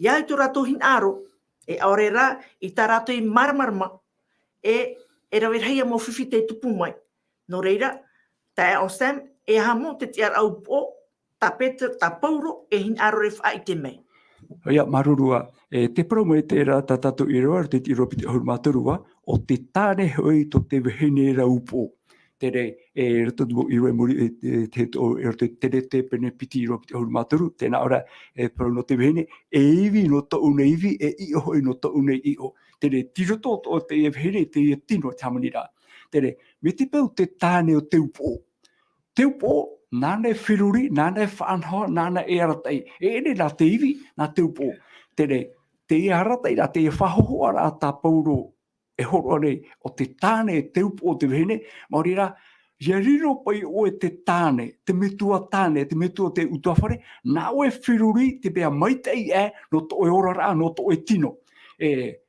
ʻia au i tō rātou hinaʻaro, e ʻaore rā, i tā rātou e māramarama, e, e rave rahi ïa mau fifi tei tupu mai. Nō reira, taeaʻe Sam, e aha mau te tiʻaraʻa upoʻo, tā Pete-, tā Paulo, e hinaʻaro ra e faʻaʻite mai. ʻOia, māuruuru ā, e, tē parau mai terā tā tātou ʻīrava, i roto i te ʻīrava piti ʻahuru mā toru ā, ʻo te tāne hoʻi tō te vahine ra upoʻo. Terā, e, i roto i te mau ʻīrava i muri, e, e, te, tō, i roto i te Terete pene piti ʻīrava piti ʻahuru mā toru, tē nā ʻō ra, e, parau nō te vahine, e ivi nō tōʻu nei ivi, e iʻo hoʻi nō tōʻu nei iʻo. Terā, tei roto atoʻa teie vahine, teie tino te hāmaniraʻa. Terā, mai te peu te tāne ʻo te upoʻo. Te upoʻo, nāna e feruri, nāna e faʻanaho, nāna e arataʻi. E ʻere nā te ivi, nā te upoʻo. Terā, teie arataʻiraʻa, teie faʻahōhoʻaraʻa tā Paulo e hōroʻa nei, ʻo te tāne, te upoʻo o te vahine, maori rā, ʻia riro paʻi ʻoe te tāne, te metua tāne, te metua o te ʻutuāfare, nā ʻoe e feruri i te mea maitaʻi aʻe nō tō ʻoe oraraʻa, nō tō ʻoe tino. E,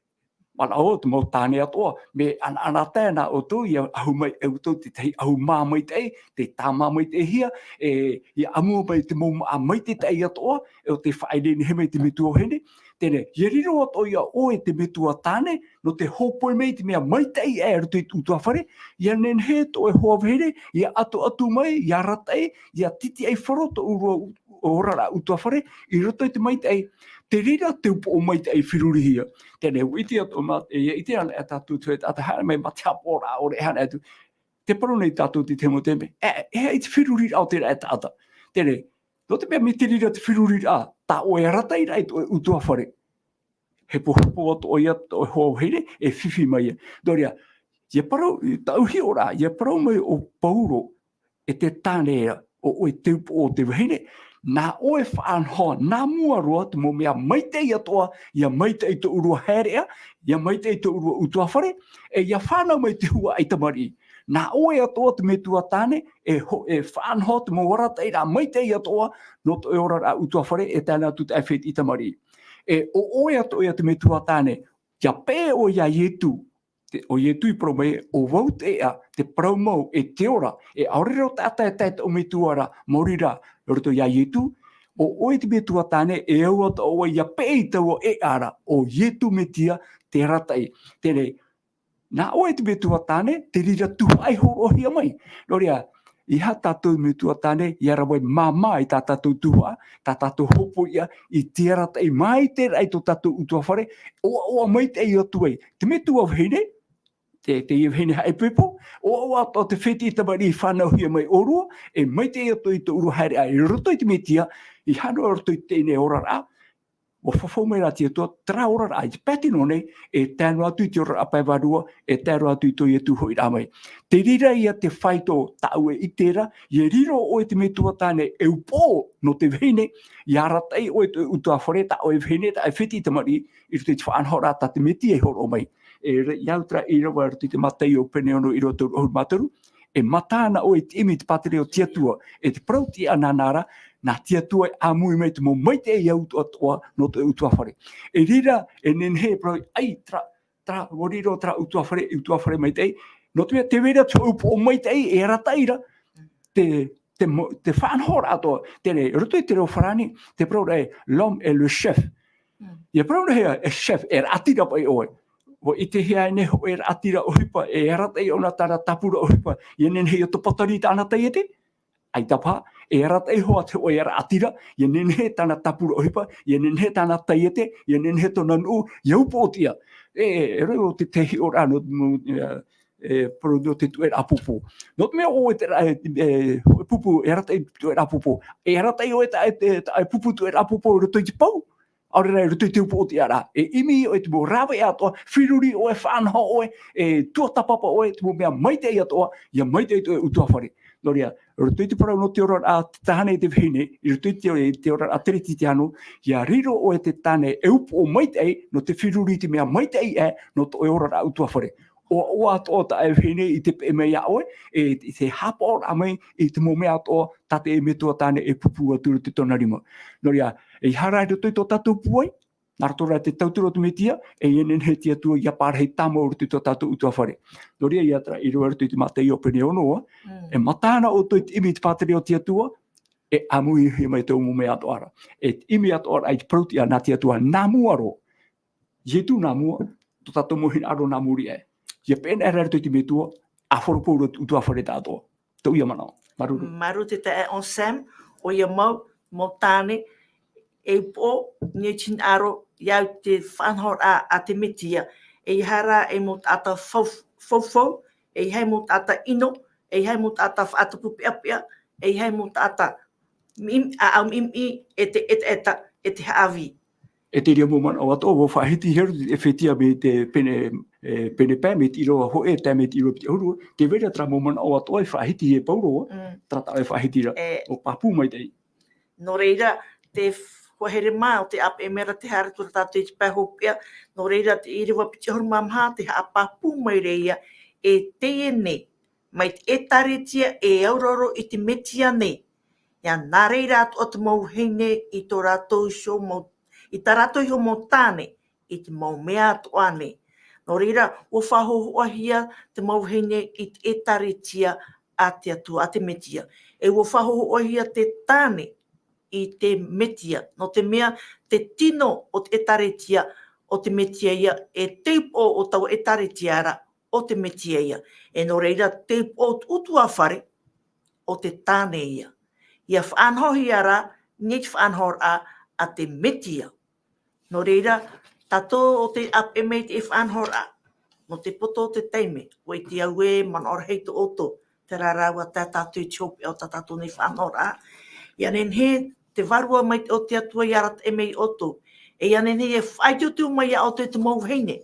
manaʻo te mau tāne atoʻa, mea ʻanaʻanatae na ʻoutou, ʻia ʻahu mai ʻoutou i te tahi ʻahu mā maitaʻi, tē tāmā maitaʻihia, e, ʻia ʻamu mai te mau māʻa maitaʻi atoʻa, e ʻo tē faʻaineinehia mai te metua vahine. Terā, ʻia riro atoʻa ia ʻoe te metua tāne, nō te hōpoi mai i te mea maitaʻi aʻe i roto i te ʻutuāfare, ʻia nehenehe tō ʻoe hoa vahine, ʻia ʻatuʻatu mai, ʻia arataʻi, ʻia titiʻaifaro tō ʻōrua u-, oraraʻa ʻutuāfare, i roto i te maitaʻi, te reira te upoʻo maitaʻi e ferurihia. Terā, ʻua ʻite atoʻa mā-, e, ʻia ʻite ana e tātou te taʻata haere mai mā te haʻapaʻoraʻa ʻore e haere atu. Tē parau nei tātou i te tahi mau taime, e, e aha te feruriraʻa o terā taʻata. Terā, nō te mea mai te reira te feruriraʻa, tā ʻoe arataʻiraʻa i tō ʻoe ʻutuāfare. Hepohepo atoʻa ia tō ʻoe hoa vahine, e fifi mai ia. Nō reira, ʻia parau, i tāʻu hiʻoraʻa, ʻia parau mai ʻo Paulo, e te tāne ra, ʻo ʻoe te upoʻo o te vahine, nā ʻoe e faʻanaho, nā mua roa te mau mea maitaʻi atoʻa, ʻia maitaʻi tō ʻōrua haereʻa, ʻia maitaʻi tō ʻōrua ʻutuāfare, e ʻia fānau mai te huaʻai tamariʻi. Nā ʻoe atoʻa te metua tāne, e ho-, e faʻanaho te mau arataʻiraʻa maitaʻi atoʻa, nō tō ʻoe oraraʻa ʻutuāfare, e tae noa atu i te ʻāfeti tamariʻi. E ʻo ʻoe atoʻa ia te metua tāne, ʻia peʻe ʻoe ia Ietu, te, ʻo Ietu i parau mai, ʻo vau te ʻēʻa, te parau mau, e te ora, e ʻaore rā taʻata e tae i tōʻu metua ra, maori rā, i roto ia Ietu, ʻo ʻoe te metua tāne, e au atoʻa ʻoe ʻia peʻe i taua ʻēʻa ra, ʻo Ietu Metia, te arataʻi. Terā, nā ʻoe te metua tāne, te reira tuhaʻa i hōroʻahia mai. Nō reira, ʻeiaha tātou metua tāne, ʻia rave māmā i tā tātou tuhaʻa, tā tātou hōpoiʻa, i te arataʻi mai te raʻi tō tātou ʻutuāfare, ʻoaʻoa maitaʻi atu ai. Te metua vahine, te, te vahine haʻaipoipo, ʻoaʻoa atoʻa te fētiʻi tamariʻi i fānauhia mai ʻōrua, e maitaʻi atoʻa i tō ʻōrua haereʻa, i roto i te Metia, ʻeiaha noa i roto i teie nei oraraʻa, ʻua fafau mai rā te Atua, terā oraraʻa, i te pae tino nei, e tae noa atu i te oraraʻa pae vārua, e tae noa atu i tō Ietu hoʻiraʻa mai. Te reira ia te fāito tāʻu e ʻite ra, ʻia riro ʻoe te metua tāne e upoʻo nō te vahine, ʻia arataʻi ʻoe tō ʻoe ʻutuāfare, tā ʻoe vahine, tā ʻoe fētiʻi tamariʻi, i roto i te faʻanahoraʻa tā te Metia i hōroʻa mai. E re-, ʻia au terā ʻīrava i roto i te Mataio pene ono ʻīrava toru ʻahuru mā toru, e mata na ʻoe i te ʻimi i te pātireia o te Atua, e te parau tiʻa nāna ra, nā te Atua e ʻāmui mai te mau maitaʻi atoʻa nō tō ʻoe ʻutuāfare. E reira, e nehenehe e parau, ʻai, terā, terā, ʻua riro terā ʻutuāfare, ʻutuāfare maitaʻi. Nō te mea, tē vai ra te upoʻo maitaʻi, e arataʻi ra, te, te mo-, te faʻanahoraʻa atoʻa. Terā, i roto i te reo farāni, te parau ra ē, l'homme est le chef. Mm. ʻIa parau ra ē, e chef, e raʻatira paʻi ʻoe. ʻUa ʻitehia ānei hōʻē raʻatira ʻohipa, e arataʻi ʻōna tāna tāpura ʻohipa, ʻia nehenehe ʻia topatari tāna taiete? ʻAita paha, E arataʻi hoʻi te hōʻē raʻatira, ʻia nehenehe tāna tāpura ʻohipa, ʻia nehenehe tāna taiete, ʻia nehenehe tōna nuʻu, ʻia upoʻotiʻa. E, e, e rave ʻo te, te hiʻoraʻa nō, nō, e, e, parau nō te tuʻeraʻa pōpō. Nō te mea ʻoe te ra-, e, e, pupu, e arataʻi tuʻeraʻa pōpō. E arataʻi ʻoe tā, e, tā, e pupu tuʻeraʻa pōpō i roto i te pou. ʻAore rā, i roto i te upoʻotiʻaraʻa. E ʻimi ʻoe te mau rāveʻa atoʻa, feruri ʻoe, faʻanaho ʻoe, e tuatāpapa ʻoe, te mau mea maitaʻi atoʻa, ʻia maitaʻi tō ʻoe ʻutuāfare. Nō reira, i roto i te parau nō te oraraʻa te tāne e te vahine, i roto i te, i te oraraʻa tereti te ano, ʻia riro ʻoe te tāne e upoʻo maitaʻi, nō te feruri i te mea maitaʻi ē, nō tō ʻoe oraraʻa ʻutuāfare. ʻOaʻoa atoʻa tā ʻoe vahine i te peʻe mai iā ʻoe, e, i te haʻapaʻoraʻa mai i te mau mea atoʻa, tā te metua tāne e pūpū atu i roto i tōna rima. Nō reira, ʻeiaha rā i roto i tō tātou pūai, nā roto rā te tauturu o te Metia, e ʻia nehenehe te Atua ʻia parahi tāmau i roto i tō tātou ʻutuāfare. Nō reira, ʻia terā ʻīrava i roto i te Mātaio pene ono, Mm. e mata na ʻoutou i te ʻimi i te pātireia o te Atua, e ʻāmuihia mai tō mau mea atoʻa ra. E te ʻimi atoʻa ra i te parau tiʻa nā te Atua nā mua roa. Ietu nā mua, tō tātou mau hinaʻaro nā muri aʻe. ʻIa peʻe na e rā i roto i te Metua, ʻa faʻaroʻo i roto i te ʻutuāfare tāʻatoʻa. Tōʻu ia manaʻo. Māuruuru. Māuruuru te taeaʻe Anselme, ʻoia mau, mau tāne, e upoʻo, nei te hinaʻaro, ʻia au i te faʻanahoraʻa a te Metia, ʻeiaha rā e mau taʻata fau-, faufau, ʻeiaha e mau taʻata ʻino, ʻeiaha e mau taʻata faʻatupu peʻapeʻa, ʻeiaha e mau taʻata mim-, ʻāʻau mimiʻi, e te ʻetaʻeta, e te haʻavī. E te reira mau manaʻo atoʻa, ʻua faʻahitihia e Efetia mai te pene, e, pene pae, mai te ʻīrava hōʻē, tae mai te ʻīrava piti ʻahuru, tē vai ra terā mau manaʻo atoʻa e faʻahiti e Paulo, Mm. terā taʻo e faʻahiti ra, E. ʻo pāpū maitaʻi. Nō reira, te f-, ʻua here mā, ʻo te ʻāpeʻe mai ra te haere atu ra tātou i te pae hopeʻa, nō reira te ʻīrava piti ʻahuru mā maha, te haʻapāpū mai ra ia, e teie nei, mai te ʻĒtārētia e auraro i te Metia nei. ʻIa nā reira atoʻa te mau vahine i tō rātou iho mau, i tā rātou iho mau tāne, i te mau mea atoʻa nei. Nō reira, ʻua faʻahōhoʻahia te mau vahine i te ʻĒtārētia a te Atua, a te Metia. E ʻua faʻahōhoʻahia te tāne i te Metia. Nō te mea, te tino o te ʻĒtārētia o te Metia ia, e te upoʻo o taua ʻĒtārētia ra, o te Metia ia. E nō reira, te upoʻo o te ʻutuāfare, o te tāne ia. ʻIa faʻanahohia rā, nei te faʻanahoraʻa a te Metia. Nō reira, tātou ʻo tē ʻāpeʻe mai i te faʻanahoraʻa, nō te poto o te taime, ʻua ʻite au ē, manaʻo rahi tō ʻoutou, terā rā ʻua tae tātou i te hopeʻa o tā tātou nei faʻanahoraʻa. ʻIa nehenehe, te Vārua Maitaʻi o te Atua ʻia arataʻi mai ia ʻoutou. E ʻia nehenehe e faʻaitoito mai ia ʻoutou te mau vahine.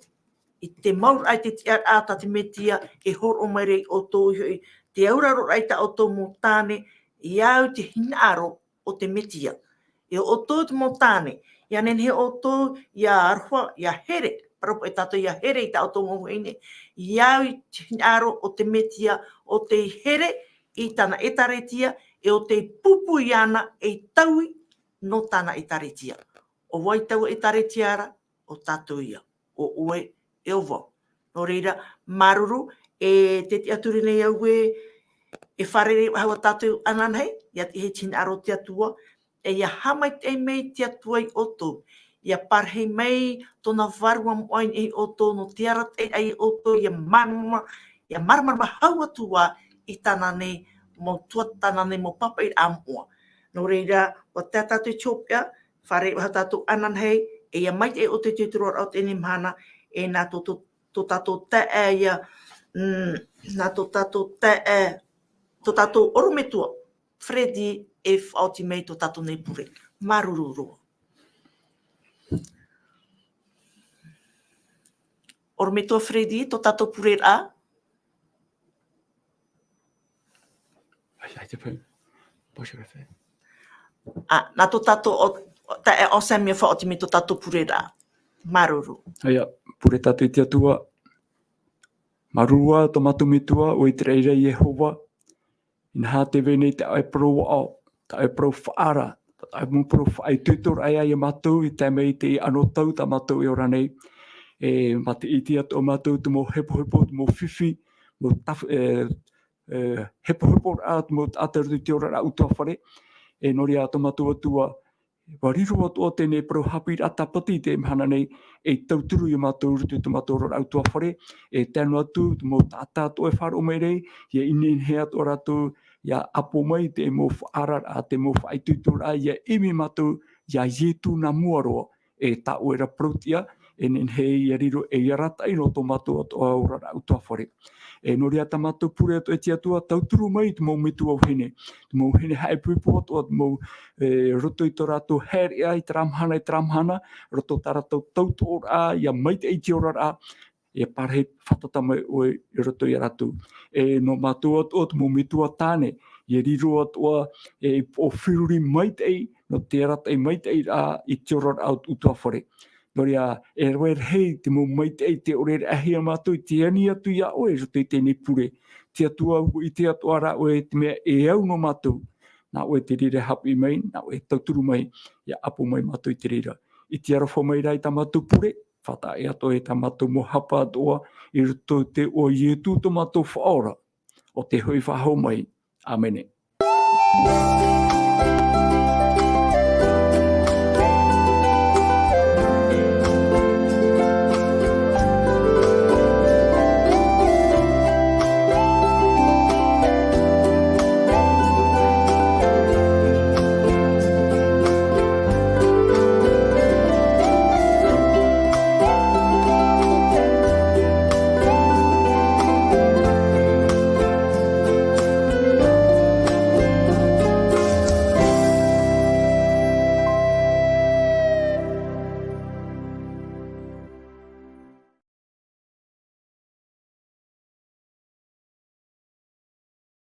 I te mau ra i te tiʻaraʻa tā te Metia e hōroʻa mai ra ia ʻoutou hoʻi, te auraroraʻa i tā ʻoutou mau tāne, ʻia au i te hinaʻaro o te Metia. E ʻoutou te mau tāne, ʻia nehenehe ʻoutou ʻia aroha, ʻia here, parau paʻi tātou ʻia here i tā ʻoutou mau vahine, ʻia au i te hinaʻaro o te Metia, ʻo tei here i tāna ʻĒtārētia, e ʻo tei pūpū iāna ei taui nō tāna ʻĒtārētia. ʻO vai taua ʻĒtārētia ra, ʻo tātou ia, ʻo ʻoe, e ʻo vau. Nō reira, māuruuru, e te tiʻaturi nei au ē, e fārerei faʻahou ā tātou ananahi, ʻia tiʻa i te hinaʻaro o te Atua, e ʻia haʻamaitaʻi mai te Atua ia ʻoutou, ʻia parahi mai tōna Vārua Maitaʻi ia ʻoutou, nō te arataʻi ia ʻoutou, ʻia māramarama, ʻia māramarama hau atu ā i tāna nei mau tuatāpapa, tāna nei mau pāpaʻiraʻa moʻa. Nō reira, ʻua tae tātou i te hopeʻa, fārerei faʻahou tātou ananahi, e ʻia maitaʻi ʻoutou i te roaraʻa o teie mahana, e nā tō, tō, tō tātou taeaʻe ia, mm, nā tō tātou taeaʻe, tō tātou ʻorometua, Freddy, e faʻaoti mai tō tātou nei pure. Māuruuru roa. ʻOrometua Freddy, tō tātou pureraʻa. Ai, ai, te pai. Pois je vais faire. Ā, nā tō tātou ʻo, ʻo, taeaʻe Anselme e faʻaoti mai tō tātou pureraʻa. Māuruuru. ʻAia, pure tātou i te Atua. Māuruuru ā tō mātou Metua, ʻo Iteraʻera Iehova. Inaha tē vai nei tā ʻoe parau aʻo, tā ʻoe parau faʻaara, tā ʻoe mau parau faʻaitoitoraʻa ia mātou i tae mai i te anotau tā mātou e ora nei. E mā te ʻite atoʻa mātou te mau hepohepo, te mau fifi, mau taf-, e, e, hepoheporaʻa, te mau taʻata i roto i te oraraʻa ʻutuāfare. E nō reira tō mātou Atua, ʻua riro atoʻa teie nei parau haʻapiʻiraʻa tāpati i teie mahana nei, ei tauturu ia mātou i roto i tō mātou oraraʻa ʻutuāfare, e tae noa atu, te mau taʻata atoʻa e faʻaroʻo mai nei, ʻia ineine atoʻa rātou, ia ʻapo mai te mau faʻaararaʻa, te mau faʻaitoitoraʻa, ia ʻimi mātou ia Ietu nā mua roa, e tā ʻoe ra parauʻtiʻa, e nehenehe ia riro ei arataʻi nō tō mātou atoʻa oraraʻa ʻutuāfare. E nō reira tā mātou pure atoʻa e te Atua, tauturu mai te mau metua vahine, te mau vahine haʻaipoipo atoʻa, te mau, e, roto i tō rātou haereʻa i terā mahana, i terā mahana, roto tā rātou tautoʻoraʻa, ia maitaʻi i te oraraʻa, e parahi fātata mai ʻoe i roto ia rātou. E nō mātou atoʻa, te mau metua tāne, ia riro atoʻa ei poʻo feruri maitaʻi, nō te arataʻi maitaʻi rā i te oraraʻa ʻutuāfare. Nō reira, e rave rahi te mau maitaʻi tē ʻore e raʻahia mātou i te ani atu ia ʻoe i roto i teie pure. Te Atua, ʻua ʻite atoʻa ra ʻoe te mea e au nō mātou. Nā ʻoe te reira haʻapiʻi mai, nā ʻoe e tauturu mai, ia ʻapo mai mātou i te reira. I te aroha mai rā i tā mātou pure, faʻataʻa atoʻa i tā mātou mau hapa atoʻa, i roto i te iʻoa o Ietu tō mātou Faʻaora, ʻo tē hoʻi faʻahou mai. ʻĀmene.